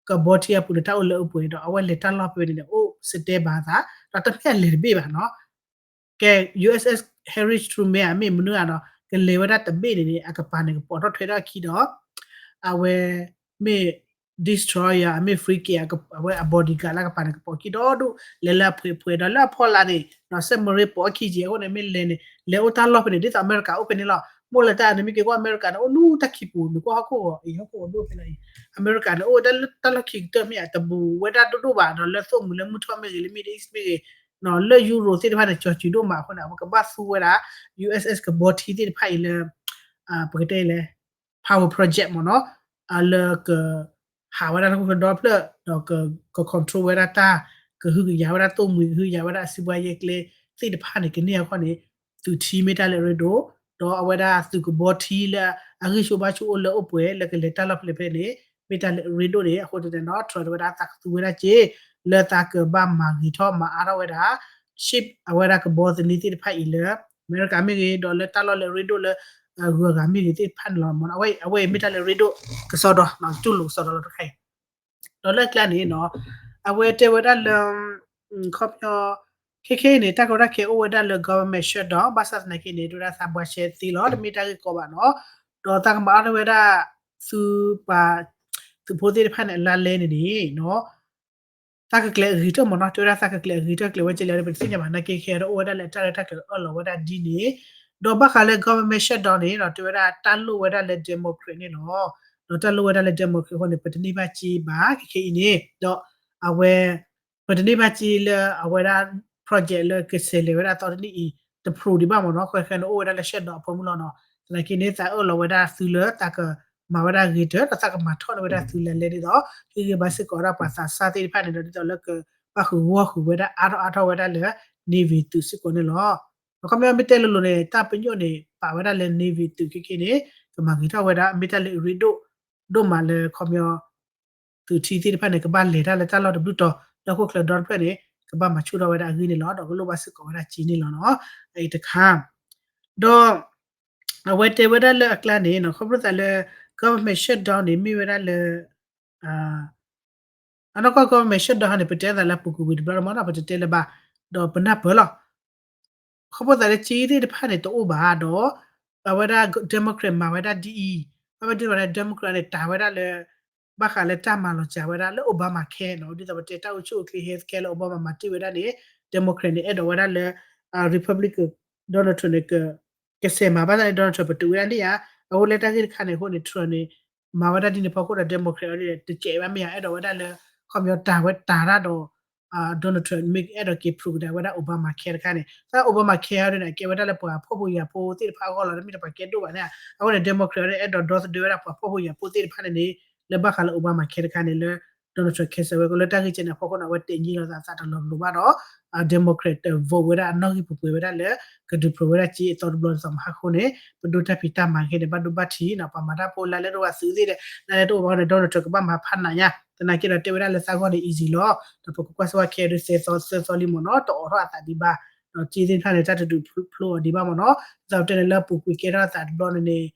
ကဘီထံအပူၤန့ၣ် တၢ်အိၣ်လၢအိၣ်ပှဲၤဒီး အဝဲလဲၤတၢ်လီၢ်ဖဲန့ၣ်န့ၣ် အိၣ်စတဲဘၣ်အသး ဒီးတမ့ၢ်အလဲၤတဘ့ၣ်ဘၣ်နီၤ. ကဲ ယူၢ်အ့းအ့း Harry Truman အမ့ၢ်မနုၤဧါနီၤ ကလဲၤဝဲဒၣ်တဘ့ၣ်န့ၣ်န့ၣ် အကပၤန့ၣ်ကပိာ်ထီၣ်ထွဲထီၣ်အခံဒီး အဝဲမ့ၢ် destroyer အမ့ၢ် frigate အဝဲအ bodyguard လၢအကပၤန့ၣ်ကပိာ်ခံဒီဒူၣ် လဲၤလၢအဖှဲးဖှဲးဒီး လၢအဖီလာ်န့ၣ် submarine ပိာ်အခံက့ၤအဃိန့ၣ် မ့ၢ်လဲၤန့ၣ် လဲၤအိၣ်တၢ်လီၢ်ဖဲန့ၣ် ဒ်သိးအမဲရကၤအိၣ်ဖဲန့ၣ်လီၤ. မိၢ်လၢတၢ်န့ၣ်မ့ၢ်က့ၤကွၢ်အမဲရကၤန့ၣ် အိၣ်နူတၢ်ခံပူၤ နကွၢ်ဟီၣ်ခိၣ်ဂီၤအံၤ ဟီၣ်ခိၣ်ဂီၤဒိၣ်ဖဲလဲၣ်အံၤ အမဲရကၤန့ၣ် အိၣ်ဝဲဒၣ်လၢတၢ်လီၢ်ခံကတၢၢ်မ့ၢ်ဧါ တဘူးဝဲဒၣ်ဒိၣ်ဒိၣ်ဘၣ်ဒီး လၢသိၣ်မှံၤလၢမုၢ်ထီၣ်မ့ၢ်ဂ့ၤ လၢ Middle East မ့ၢ်ဂ့ၤ လၢ Europe သ့ၣ်တဖၣ်န့ၣ် ကၠီၤစုၤဒိၣ်မးအဃိန့ၣ် အဝဲကဘၣ်သူဝဲဒၣ် ယူၢ်အ့းအ့း ကဘီထံသ့ၣ်တဖၣ်အံၤလၢ ပကတဲလဲၣ် power project မ့ၢ်နီၤ လၢက ဟးဝဲဒၣ်တၢ်ခိၣ်ချၢဒီဖျၢၣ် ဒီးက control ဝဲဒၣ်တၢ် ကဟုကယာ်ဝဲဒၣ်သိၣ်မှံၤ ကဟုကယာ်ဝဲဒၣ်အစုဘှါယဲၢ်ကျဲသ့ၣ်တဖၣ်န့ၣ် ကန့ၢ်အဂီၢ်န့ၣ် သုးထံမ့ၢ်တၢ်လၢအရ့ဒိၣ် ဒီးအဝဲဒၣ်သုးကဘီထံလၢအဂံၢ်ဆူၣ်ဘါဆူၣ်အိၣ်လၢအိၣ်ပှဲၤလၢကလဲၤတၢ်လီၢ်ဖဲလဲၣ်ဖဲန့ၣ် မ့ၢ်တၢ်လၢအရ့ဒိၣ်န့ၣ် အဃိန့ၣ် Trump တဲဝဲဒၣ်သးကသူဝဲဒၣ်က့ လၢသးကဘၣ်မၤဂ့ၤထီၣ်မၤအါထီၣ်ဝဲဒၣ် ship အဝဲဒၣ်ကဘီသန့သ့ၣ်တဖၣ်အံၤလၢ အမဲရကၤမ့ၢ်ဂ့ၤ ဒီးလၢတၢ်လီၢ်လၢအရ့ဒိၣ်လၢ ဂုၤအဂၤမ့ၢ်ဂ့ၤသ့ၣ်တဖၣ်န့ၣ်လီၤ. အဝဲအံၤမ့ၢ်တၢ်လၢအရ့ဒိၣ်ကစီဒီ တူၢ်လိာ်ကစီဒီလီၤတခါအံၤ ဒီးလၢအကျါန့ၣ်နီၤ အဝဲတဲဝဲဒၣ်လၢ ခီပညီ ခဲခဲအံၤန့ၣ် တၢ်ကီတၢ်ခဲအိၣ်ဝဲဒၣ်လၢ government shutdown ဘၣ်ဆၣ်သနာ်က့န့ၣ် တဲဝဲဒၣ်သးဘှါရှဲသ့လီၤ တမ့ၢ်တၢ်ဂ့ၢ်ကီဘၣ်နီၤ ဒီးသးကမၤအါထီၣ်ဝဲဒၣ် သုပှၤ သုးဖိသ့ၣ်တဖၣ်န့ၣ် အလါလဲန့ၣ်န့ၣ်နီၤ သးကကျဲၤအဂ့ၤတၢၢ်မ့ၢ်နီၤ တဲဝဲဒၣ်သးကကျဲၤအဂ့ၤတၢၢ်ကျဲၤဝဲကဲလဲၣ်ဒီး ပတသ့ၣ်ညါဘၣ် နာ်က့ခဲအံၤဒီးအိၣ်ဝဲဒၣ်လၢတၢ်ရဲၣ်တၢ်ကျဲၤအၢၣ်လီၤဝဲဒၣ်ဒ်န့ၣ် ဒီးဘၣ်ဃးလၢ government shutdown န့ၣ်ဒီး တဲဝဲဒၣ်တၢ်လိၣ်ဝဲဒၣ်လၢ democrat န့ၣ်လီၤ. ဒီးတၢ်လိၣ်ဝဲဒၣ်လၢ democrat အဃိန့ၣ် ပတန့ၢ်ဘၣ်စ့ဘၣ် ခဲခဲအံၤန့ၣ် ဒီးအဝဲ ပတန့ၢ်ဘၣ်စ့လၢအဝဲဒၣ် project လၢကဆဲးလဲၤဝဲဒၣ်အသီတနံၣ်အံၤ တဖျိးဒံးဘၣ်မ့ၢ်နီၤ ခဲခဲန့ၣ်အိၣ်ဝဲဒၣ်လၢ shutdown အဖၢမုၢ်လီၤနီၤ သနာ်က့န့ၣ် သးအၢၣ်လီၤဝဲဒၣ်သုလၢသးကမၤဝဲဒၣ်ဂ့ၤတၢၢ် ဒီးသးကမၤထီၣ်န့ၢ်ဝဲဒၣ်သုလၢလဲဒ်သိး ဟ့ၣ်ဂံၢ်ဘါစ့ၢ်ကီးဝဲဒၣ်ပှၤသးစၢ်သ့ၣ်တဖၣ်န့ၣ်ဒီး ဒ်သိးလၢကဘၣ်ဃုာ်ဂီၢ်ဃုာ်ဝဲဒၣ်အါထီၣ်အါထီၣ်ဝဲဒၣ်လၢ navy သုးစ့ၢ်ကီးန့ၣ်လီၤ. ဒီးခီပညီမ့ၢ်တဲလိၤလိၤန့ၣ် တၢ်ပညိၣ်န့ၣ် ပာ်ဝဲဒၣ်လၢ navy သုးခဲခဲန့ၣ် ကမၤဂ့ၤထီၣ်ဝဲဒၣ် မ့ၢ်တၢ်လၢအရ့ဒိၣ် ဒိၣ်မးလၢခီပညီ သုးထံသ့ၣ်တဖၣ်န့ၣ် ကဘၣ်လဲၤတၢ်လၢတၢ်လီၢ်တဘျုးတီၤ လၢဟီၣ်ခိၣ်ချၢဒီတဖျၢၣ်န့ၣ် ကဘၣ်မၤဆူၣ်ထီၣ်ဝဲဒၣ်အဂ့ၢ်န့ၣ်လီၤ. ဒီးကလိၣ်ဘၣ်စ့ၢ်ကီးဝဲဒၣ်စ့န့ၣ်လီၤနီၤ အအံၤတခါ ဒီး အဝဲတဲဝဲဒၣ်လၢအကျါန့ၣ်နီၤ ခီဖျိသးလၢ government shutdown န့ၣ် မ့ၢ်ဝဲဒၣ်လၢ အနီၢ်ကီၢ် government shutdown န့ၣ် ပတဲသးလၢပူၤကွံာ်ဝံၤတဘျီလီၤမ့ၢ်နီၤ ပတတဲလၢၤဘၣ် ဒီးပနၢ်ပၢၢ်လီၤ. ခီဖျိသးလၢစ့သ့ၣ်တဖၣ်န့ၣ် တအိၣ်ဘၣ်ဒီး အဝဲဒၣ် democrat မၤဝဲဒၣ်ဒ်အံၤ ဘၣ်မနုၤလဲၣ်န့ၣ် democrat န့ၣ် တၢ်ဝဲဒၣ်လၢ ဘၣ်ဃးလၢတၢ်မၤလီၤစှၤဝဲဒၣ်လၢ Obamacare နီၤ ဒ်သိးပတဲတၢ်အိၣ်ဆူၣ်အိၣ်ချ့ healthcare လၢ Obama မၤတ့ၢ်ဝဲဒၣ်န့ၣ် democrat န့ၣ် အဲၣ်ဒိးဝဲဒၣ်လၢ republican Donald Trump န့ၣ် ကဆဲးမၤဘၣ်ဆၣ်န့ၣ် Donald Trump ပတုာ်ဝဲဒၣ်န့ၣ်ဧါ အဃိလၢတၢ်ဂ့ၢ်တခါန့ၣ်အဃိန့ၣ် Trump န့ၣ် မၤဝဲဒၣ်ဒ်န့ၣ်ဖီခိၣ်ဒီး democrat အီၤဒ်န့ၣ် တစဲးဘၣ်မ့ၢ်ဧါ အဲၣ်ဒိးဝဲဒၣ်လၢ ခီပညီတၢ်ဝဲတၢ်တၢ်ဒီး Donald Trump မ့ၢ်အဲၣ်ဒိးက့ၤ prove ဒၣ်ဝဲဒၣ် Obamacare တခါန့ၣ် တၢ် Obamacare အီၤဒ်န့ၣ် အကဲဝဲဒၣ်လၢပှၤဖှီၣ်ဖိယာ်ဖိသ့ၣ်တဖၣ်အဂီၢ်လီၤ တမ့ၢ်တပှၤကဲဒိၣ်ဘၣ်န့ၣ်ဧါ အဃိန့ၣ် democrat အီၤဒ်န့ၣ် အဲၣ်ဒိးဒီသဒၢဝဲဒၣ်ပှၤဖှီၣ်ဖိယာ်ဖိသ့ၣ်တဖၣ်န့ၣ်န့ၣ် လၢဘၣ်ဃးလၢ Obamacare တခါန့ၣ်လၢ Donald Trump cancel ဝဲကလၢတၢ်ဂ့ၢ်ကဲန့ၣ်အဖီခိၣ်န့ၣ် အဝဲတဲာ်ညံလီၤသးသးတလီၤပလိာ်ဘၣ်ဒီး democrat တ vote ဝဲဒၣ်အနီၣ်ဂံၢ်ပှဲၤပှဲၤဝဲဒၣ်လၢ ကဒုးဖျိးဝဲဒၣ်စ့အသီတဘျီဒ်သိးမဟါဃိန့ၣ် ပဒိၣ်တၢ်ဖံးတၢ်မၤခဲန့ၣ် ဘၣ်ဒိဘၣ်ထံးနီၤ ပှၤမၤတၢ်ဖိလၢလဲတအိၣ်ဘၣ်သုးသ့ၣ်ဒီး လၢလဲတအိၣ်ဘၣ်ဃိန့ၣ် Donald Trump ကဘၣ်မၤဖးနးညါ သနာ်က့ဒီးတဲဝဲဒၣ်လၢသးဂီၢ်န့ၣ် easy လီၤ ဒီးပကကွၢ်စ့ၢ်ကီးခဲအံၤဒုးသၢသီသၢသီလံမ့ၢ်နီၤ တအိးထီၣ်အသးဒံးဘၣ် ဒီးစ့သ့ၣ်တဖၣ်န့ၣ် တၢ်တဒုးဖျိအီၤဒံးဘၣ်မ့ၢ်နီၤ ဒ်သိးပတဲန့ၣ်လၢအပူၤကွံာ်ကဲထီၣ်အသးတဘျီန့ၣ်န့ၣ်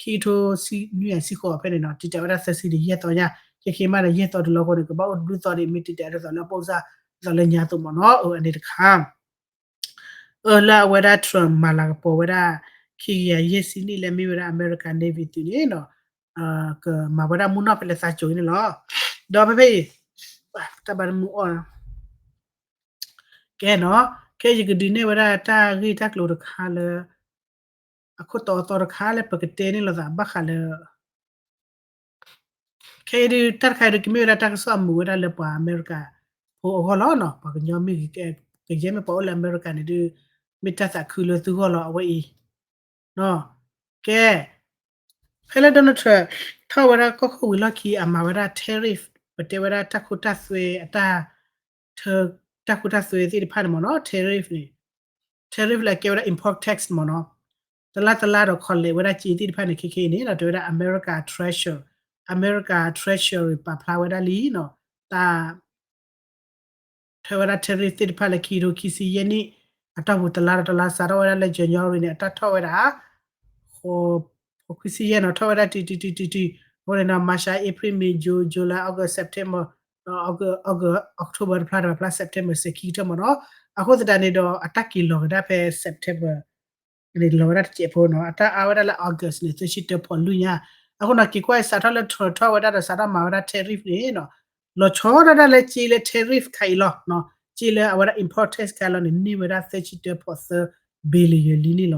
ခံကထိဆံနွံယၤဆံဃိးဖဲန့ၣ်နီၤ တံာ်တာ်ဝဲဒၣ်သၢဆံဒီးယဲၢ်သီညါ ခဲခဲမးန့ၣ် ယဲၢ်သီတလီၤဃိန့ၣ် ကဘၣ်အိၣ်တဘျုးသီဒံး မ့ၢ်တံာ်တာ်ဒ်သိးလၢအပိၢ်စၢ် ဒ်သိးလၢညါအသိးမ့ၢ်နီၤ အန့ၣ်တခါ အၢ လၢအဝဲဒၣ် Trump မၤလၤကပီၤဝဲဒၣ် ခံကယၤယဲၢ်ဆံနံၣ်လၢမ့ၢ်ဝဲဒၣ် America Navy သုးန့ၣ်နီၤ ကမၤဝဲဒၣ်မူနီၣ်ဖဲလၢသးစိၤအံၤန့ၣ်လီၤ. ဒီးဖဲဖဲအံၤ တၢ်ဘၣ်တမုာ်အီၣ် ကဲနီၤ ခဲအံၤယကဒုးနဲၣ်ဝဲဒၣ်တၢ်ဂ့ၢ်တၢ်ကျိၤတခါလၢ အခိၣ်တီအသီတခါလၢပကတဲန့ၣ်လိာ်သးဘၣ်ဃးလၢ ခဲအံၤဒုး တၢ်တခါအံၤဒုး ကမ့ၢ်ဝဲဒၣ်တၢ်ကစီၣ်အမုာ်ဝဲဒၣ်လၢပှၤအမဲရကၤဖိအဂီၢ်လီၤနီၤ. ပှၤကညီမ့ၢ်ဂ့ၤ ကယဲၢ်မ့ၢ်ပှၤအိၣ်လၢအမဲရကၤန့ၣ်ဒုး မ့ၢ်တၢ်သးခုလၢသုဂီၢ်လီၤ အဝဲအံၤ ကဲ ဖဲလၢ Donald Trump ထီၣ်ဝဲဒၣ်ကီၢ်ခိၣ်ဝံၤလီၢ်ခံ အမၤဝဲဒၣ် tariff ပတဲဝဲဒၣ်တၢ်ခိတၢ်သွဲအတၢ် ထၢ တၢ်ခိတၢ်သွဲသ့ၣ်တဖၣ်န့ၣ်မ့ၢ်နီၤ tariff န့ၣ် tariff လၢအကဲဝဲဒၣ် import tax မ့ၢ်နီၤ တလါတလါဒီး collect ဝဲဒၣ်စ့သ့ၣ်တဖၣ်န့ၣ် ခဲခဲအံၤန့ၣ်ဒီး တဲဝဲဒၣ် America Treasury America Treasury ပာ်ဖျါဝဲဒၣ်လံနီၤ တၢ် ထၢဝဲဒၣ် tariff သ့ၣ်တဖၣ်လၢခံကထိခံဆံယဲၢ်နံၣ် အတီၢ်ပူၤတလါဒီးတလါ စးထီၣ်ဝဲဒၣ်လၢ January န့ၣ် အတၢ်ထီၣ်ဝဲဒၣ် ဃိး ဃိးခွံဆံယဲၢ်နီၤ ထီၣ်ဝဲဒၣ်တံၤတံၤတံၤတံၤတံၤ အဃိန့ၣ်ဒီး March, April, May, June, July, August, September, August, October တဖျါ တဖျါ September စဲးခံကထၢၣ်မ့ၢ်နီၤ. အဃိသတးန့ၣ်ဒီး အတၢ်က့ၤလီၤကဒါဖဲ September န့ၣ် လီၤဝဲဒၣ်တစဲးဖိနီၤ. အတၢ်အါဝဲဒၣ်လၢ August န့ၣ် သၢဆံတၢဖီၣ်လွံၢ်ညါ. အဃိနီၤ က့ၤကွၢ်စးထီၣ်လၢ Trump ထီၣ်ဝဲဒၣ်ဒီး စးထီၣ်မၤဝဲဒၣ် tariff န့ၣ်နီၤ လီၤဆီဒၣ်တၢ်လၢက့လၢ tariff ခါအံၤလီၤ. က့လၢအဝဲဒၣ် import tax ခါအံၤလီၤန့ၣ် န့ၢ်ဝဲဒၣ်သၢဆံတၢဖီၣ်သၢ billion လံန့ၣ်လီၤ.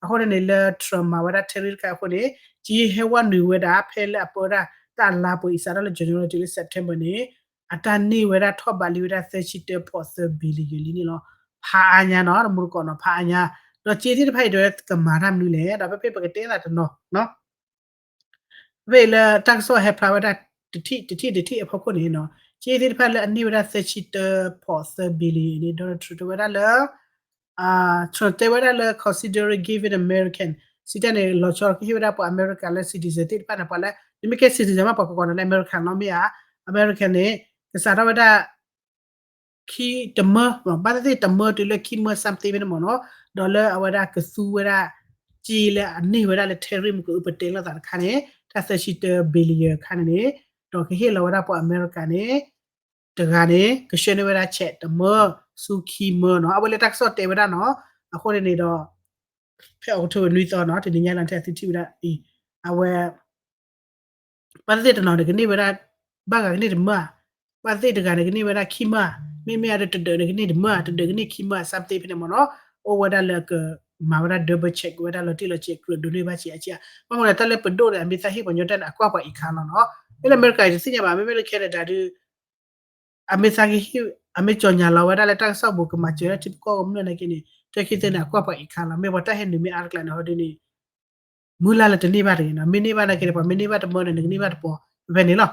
အဃိန့ၣ်န့ၣ် လၢ Trump မၤဝဲဒၣ် tariff တခါအဃိန့ၣ် က့ဟဲဝဲနုာ်ဝဲဒၣ် ဖဲလၢအပၢဝဲဒၣ်တၢ်အလါပှဲၤအံၤ စးထီၣ်လၢ January တုၤလၢ September န့ၣ် အတၢ်န့ၢ်ဝဲဒၣ်ထီၣ်ဘးလံဝဲဒၣ်သၢဆံတၢဖီၣ်သၢ billion လံန့ၣ်လီၤ. ဖးအါညါနီၤ တမူတကိးနီၤ ဖးအါညါ. ဒီးက့သ့ၣ်တဖၣ်အံၤ တဝဲကမၤတၢ်မနုၤလဲၣ် ဒီးဖဲဖဲပကတဲသးတနီၤ ဖဲအံၤလၢတၢ်ကစီၣ်ဟဲဖျါဝဲဒၣ် တထံၣ်တထံၣ်တထံၣ်အဖီခိၣ်န့ၣ်နီၤ က့သ့ၣ်တဖၣ်လၢအန့ၢ်ဝဲဒၣ်သၢဆံတၢဖီၣ်သၢ billion န့ၣ် Donald Trump တဲဝဲဒၣ်လၢ Trump တဲဝဲဒၣ်လၢ considering giving American စံးတၢ်န့ၣ် လီၤဆီကဟ့ၣ်ဝဲဒၣ်ပှၤအမဲရကၤလၢ citizen သ့ၣ်တဖၣ်န့ၣ် ပှၤလၢ နမ့ၢ်ကဲ citizen မ့ၢ်ပှၤကကိးန့ၣ်လၢ အမဲရကၤနီတမ့ၢ်ဧါ. အမဲရကၤန့ၣ် ကစးထီၣ်ဝဲဒၣ် ခံတမၢ ဘၣ်သ့ၣ်သ့ၣ်တမၢတုၤလၢခံမၢ something ဖဲန့ၣ်မ့ၢ်နီၤ. ဒီးလၢအဝဲဒၣ်ကသူဝဲဒၣ် က့လၢအန့ၢ်ဝဲဒၣ်လၢ tariff မ့ၢ်ကအုပတဲလိာ်သးတခါန့ၣ် တၢ်သၢဆံတၢ billion ခါန့ၣ်န့ၣ် ဒီးကဟ့ၣ်လီၤဝဲဒၣ်ပှၤအမဲရကၤန့ၣ် တဂၤန့ၣ် ကဆှၢန့ၢ်ဝဲဒၣ် check တမၢ ဆူခံမၢနီၤ. အဝဲလၢတၢ်ကစီၣ်တဲဝဲဒၣ်နီၤ. အဃိန့ၣ်န့ၣ်ဒီး ဖဲ October နွံသီနီၤ တနံၤညါလီၤ တဲသုထံၣ်ဝဲဒၣ်အံၤ အဝဲ ဘၣ်သ့ၣ်သ့ၣ်တနီၤန့ၣ် ကန့ၢ်ဝဲဒၣ် ဘၣ်ဂၤကန့ၢ်တမၢဧါ, ဘၣ်သ့ၣ်တဂၤန့ၣ် ကန့ၢ်ဝဲဒၣ်ခံမၢဧါ, မ့မ့ၢ်အဒၣ်တဒၢးန့ၣ် ကန့ၢ်တမၢဧါ, တဒၢးကန့ၢ်ခံမၢဧါ something ဖဲန့ၣ်မ့ၢ်နီၤ, အိၣ်ဝဲဒၣ်လၢကမၤဝဲဒၣ် double check ဝဲဒၣ်လီၤတံၢ်လီၤဆဲး ကြၢးဒိးန့ၢ်ဘၣ်ဆဲးအဆဲး, ဘၣ်မနုၤလဲၣ် တၢ်လၢပဒိၣ်ဒီး အမ့ၢ်သးဟ့ၣ်ပှၤကညီတၢ်န့ၣ် အကွၢ်ပှၤအံၤခါလီၤနီၤ, မ့ၢ်လၢအမဲရကၤတသ့ၣ်ညါဘၣ်, မ့မ့ၢ်လၢ Canada ဒုး အမ့ၢ်သးကဟ့ၣ် အမ့ၢ်ကြေညာလီၤဝဲဒၣ်လၢတၢ်ကစီၣ်ပူၤ ကမၤစၢၤလၢထံဖိကီၢ်ဖိကမျၢၢ်နာ်က့န့ၣ် တၢ်ခံသ့ၣ်န့ၣ် အကွၢ်ပှၤအံၤခါလီၤ, မ့ၢ်ပှၤတၢ်ဟဲနုာ်မ့ၢ်အါတကျါန့ၣ် ဟီဒ်န့ၣ် မုၢ်လၢ်လၢတန့ၢ်ဘၣ်တဂ့ၤနီၤ, မ့ၢ်န့ၢ်ဘၣ်နာ်က့န့ၣ် ပှၤမ့ၢ်န့ၢ်ဘၣ်တမၢန့ၣ် နကန့ၢ်ဘၣ်တပီၤ ဖဲဖဲန့ၣ်လီၤ.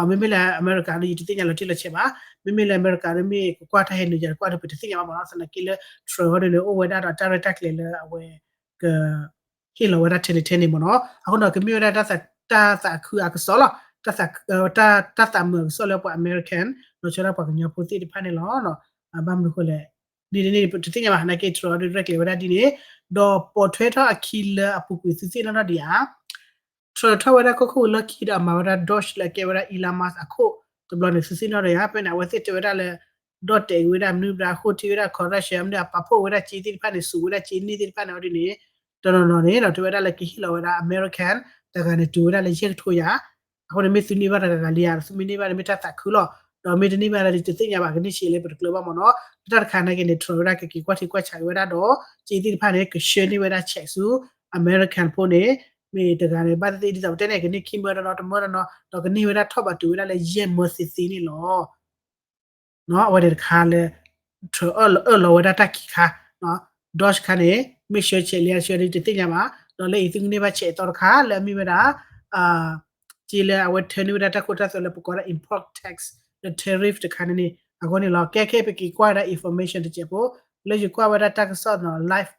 မ့မ့ၢ်လၢအမဲရကၤဒီး ယတသ့ၣ်ညါလီၤတံၢ်လီၤဆဲးဘၣ်, မ့မ့ၢ်လၢအမဲရကၤဒီး မ့ၢ်ကကွၢ်တၢ်ဟဲနုာ်ယၤ ကွၢ်ဒီးပတသ့ၣ်ညါဘၣ်မ့ၢ်နီၤ, သနာ်က့လၢ Trump ဟီဒ်န့ၣ် အိၣ်ဝဲဒၣ်ဒီးတၢ်ရဲၣ်တၢ်ကျဲၤလၢအဝဲက ဟ့ၣ်လီၤဝဲဒၣ်ထဲန့ၣ်ထဲန့ၣ်မ့ၢ်နီၤ, အဃိန့ၣ် ကမ့ၢ်ဝဲဒၣ်တၢ်သးခုအကစီၣ်လီၤ, တၢ်သးမုာ်အကစီၣ်လၢပှၤ American လီၤဆီဒၣ်ပှၤကညီဖိသ့ၣ်တဖၣ်န့ၣ်လီၤ. ဘၣ်မနုၤအဃိလဲၣ်, န့ၣ်တန့ၣ် ပတသ့ၣ်ညါဘၣ်, သနာ်က့ Trump ဒီးရဲၣ်ကျဲၤဝဲဒၣ်ဒ်န့ၣ်, ဒီးပိာ်ထွဲထီၣ်အခံလၢအပူၤကွံာ်သုသ့ၣ်နီၣ်နီၣ်ဒံးဧါ Trump ထီၣ်ဝဲဒၣ်ကီၢ်ခိၣ်လီၢ်ခံဒီးအမၤဝဲဒၣ် Doge လၢအကဲဝဲဒၣ် Elon Musk အခိၣ်တဘျီန့ၣ် သုသ့ၣ်နီၣ်ဒီးဧါ, ဖဲန့ၣ် အဝဲသ့ၣ်တဲဝဲဒၣ်လၢ ဒီၣ်တဲာ်က့ၤဝဲဒၣ်မနုၤဘျါ ဃိထံဝဲဒၣ် corruption မနုၤ အပာ်ဖှိၣ်ဝဲဒၣ်က့သ့ၣ်တဖၣ်န့ၣ် စူးဝဲဒၣ်က့န့ၢ်သ့ၣ်တဖၣ်န့ၣ် အီၤဒ်န့ၣ်, တနီၤနီၤန့ၣ်ဒီး တဲဝဲဒၣ်လၢကဟ့ၣ်လီၤဝဲဒၣ် American တဂၤန့ၣ် တုၤဝဲဒၣ်လၢယဲၢ်ကထိယၤ, အဃိန့ၣ် မ့ၢ်သုန့ၢ်ဘၣ်တဂၤဂၤလံဧါ, သုမ့ၢ်န့ၢ်ဘၣ်န့ၣ် မ့ၢ်တၢ်သးခုလီၤ, ဒီးမ့ၢ်တန့ၢ်ဘၣ်ဒီး တသ့ၣ်ညါဘၣ် ကန့ၢ်ဆံးလဲၣ် ပတကျၢၤဘၣ်မ့ၢ်နီၤ, လၢတၢ်တခါနာ်က့န့ၣ် Trump ဝဲဒၣ်ကက့ၤကွၢ်ထံကွၢ်ဆးက့ၤဝဲဒၣ်ဒီး က့သ့ၣ်တဖၣ်န့ၣ် ကဆှၢန့ၢ်ဝဲဒၣ် check ဆူ American ဖိန့ၣ် မ့ၢ်တဂၤန့ၣ် ဘၣ်သ့ၣ်သ့ၣ်ဒ်သိးပတဲန့ၣ် ကန့ၢ်ခံမၢတနီၤ တမၢတနီၤ ဒီးကန့ၢ်ဝဲဒၣ်ထီၣ်ဘးတုၤဝဲဒၣ်လၢယဲၢ်မၢသ့သ့န့ၣ်လီၤ. အဝဲန့ၣ်တခါလၢ Trump အၢၣ်လီၤဝဲဒၣ်တၢ်ခံးခါ, Doge ခါန့ၣ် မ့ၢ်ဆှၢဆဲးလံဆှၢလံတသ့ၣ်ညါဘၣ်, ဒီးလၢအံၤသုကန့ၢ်ဘၣ်ဆဲးအသီတခါ လၢအမ့ၢ်ဝဲဒၣ် က့လၢအဝဲထၢန့ၢ်ဝဲဒၣ်တၢ်ခိတၢ်သွဲလၢပကိးဒၣ် import tax လၢ tariff တခါန့ၣ်န့ၣ် အဃိန့ၣ်လီၤ. ကဲခဲပက့ၤကွၢ်ဝဲဒၣ် information တစဲးဖိ လၢယကွၢ်ဝဲဒၣ်တၢ်ကစီၣ်နီၤ live,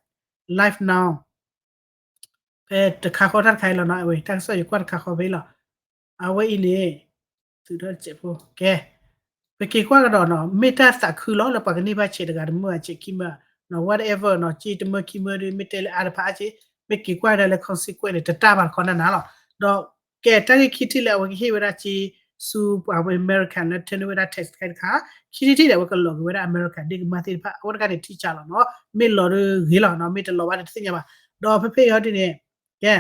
live now ဖဲတခါဃီတၢ်တခါအံၤလီၤနီၤ, အဝဲ တၢ်ကစီၣ်ယကွၢ်တခါဃီဖဲအံၤလီၤ. အဝဲအံၤန့ၣ် သုးထီၣ်တစဲးဖိ ကဲ ပက့ၤကွၢ်ကဒီးနီၤ, မ့ၢ်တၢ်သးခုလီၤလၢပှၤကန့ၢ်ဘၣ်ဆဲးတဂၤတမၢ ဆဲးခံမၢ whatever နီၤ, က့တမၢခံမၢဒီး မ့ၢ်တဲလၢအါတဖၣ်အါက့, မ့ၢ်က့ၤကွၢ်ဒၣ်လၢ consequence န့ၣ် တတၢ်ဘၣ်တခီနၤနၤလီၤ. ဒီးကဲတၢ်ဂ့ၢ်ခံထံၣ်လၢအဝဲကဟ့ၣ်ဝဲဒၣ်က့ ဆူပှၤ American လၢထၢန့ၢ်ဝဲဒၣ် tax တခါတခါ, ခံထံၣ်ထံၣ်ဒီးအဝဲကလီၤက့ၤဝဲဒၣ် American ဒ့ၣ်ကမၢ်သ့ၣ်တဖၣ် အဝဲတခါန့ၣ်ထံၣ်ကၢ်လီၤနီၤ, မ့ၢ်လီၤဒီးဂ့ၤလီၤနီၤ, မ့ၢ်တလီၤဘၣ်ဒီးတသ့ၣ်ညါဘၣ်. ဒီးဖဲဖဲအံၤဟီဒ်န့ၣ် ကဲ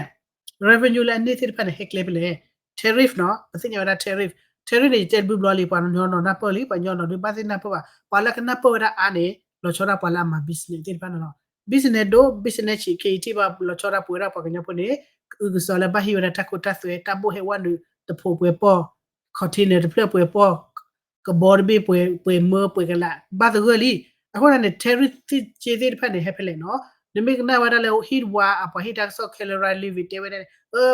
revenue လၢအန့ၢ်သ့ၣ်တဖၣ်န့ၣ် ဟဲကျဲဖဲလဲၣ်, tariff နီၤ, ပသ့ၣ်ညါဝဲဒၣ် tariff, tariff န့ၣ် ယတဲတဘျုးဘျီလံ ပှၤကညီနီၤနၢ်ပၢၢ်လံ, ပှၤကညီနီၤဒုးဘၣ်သ့ၣ်နၢ်ပၢၢ်ဘၣ်, ပှၤလၢကနၢ်ပၢၢ်ဝဲဒၣ်အါန့ၣ် လီၤဆီဒၣ်ပှၤလၢအမၤ business သ့ၣ်တဖၣ်န့ၣ်လီၤ. business ဒိၣ် business ဆံးခဲအံၤထံၣ်ဘၣ် လီၤဆီဒၣ်ပဝဲဒၣ်ပှၤကညီဖိန့ၣ် ကအုကစွါလၢဘၣ်ဟ့ၣ်ဝဲဒၣ်တၢ်ခိတၢ်သွဲ တၢ်ဘိၣ်ဟဲဝဲနုာ် တဖိးပှဲၤပီၢ် container တဖျၢၣ်ပှဲၤပီၢ် ကဘီတဘ့ၣ်ပှဲၤမၢပှဲၤကလး ဘၣ်သဂၢၢ်လံ. အဃိန့ၣ် tariff သ့ၣ်က့သ့ၣ်တဖၣ်န့ၣ် ဟဲဖဲလဲၣ်နီၤ, နမ့ၢ်ကနၣ်ဝဲဒၣ်လၢ ဟံၣ်တဝါ အပှၤဟ့ၣ်တၢ်ကစီၣ် Karoline Leavitt တဲဝဲဒၣ်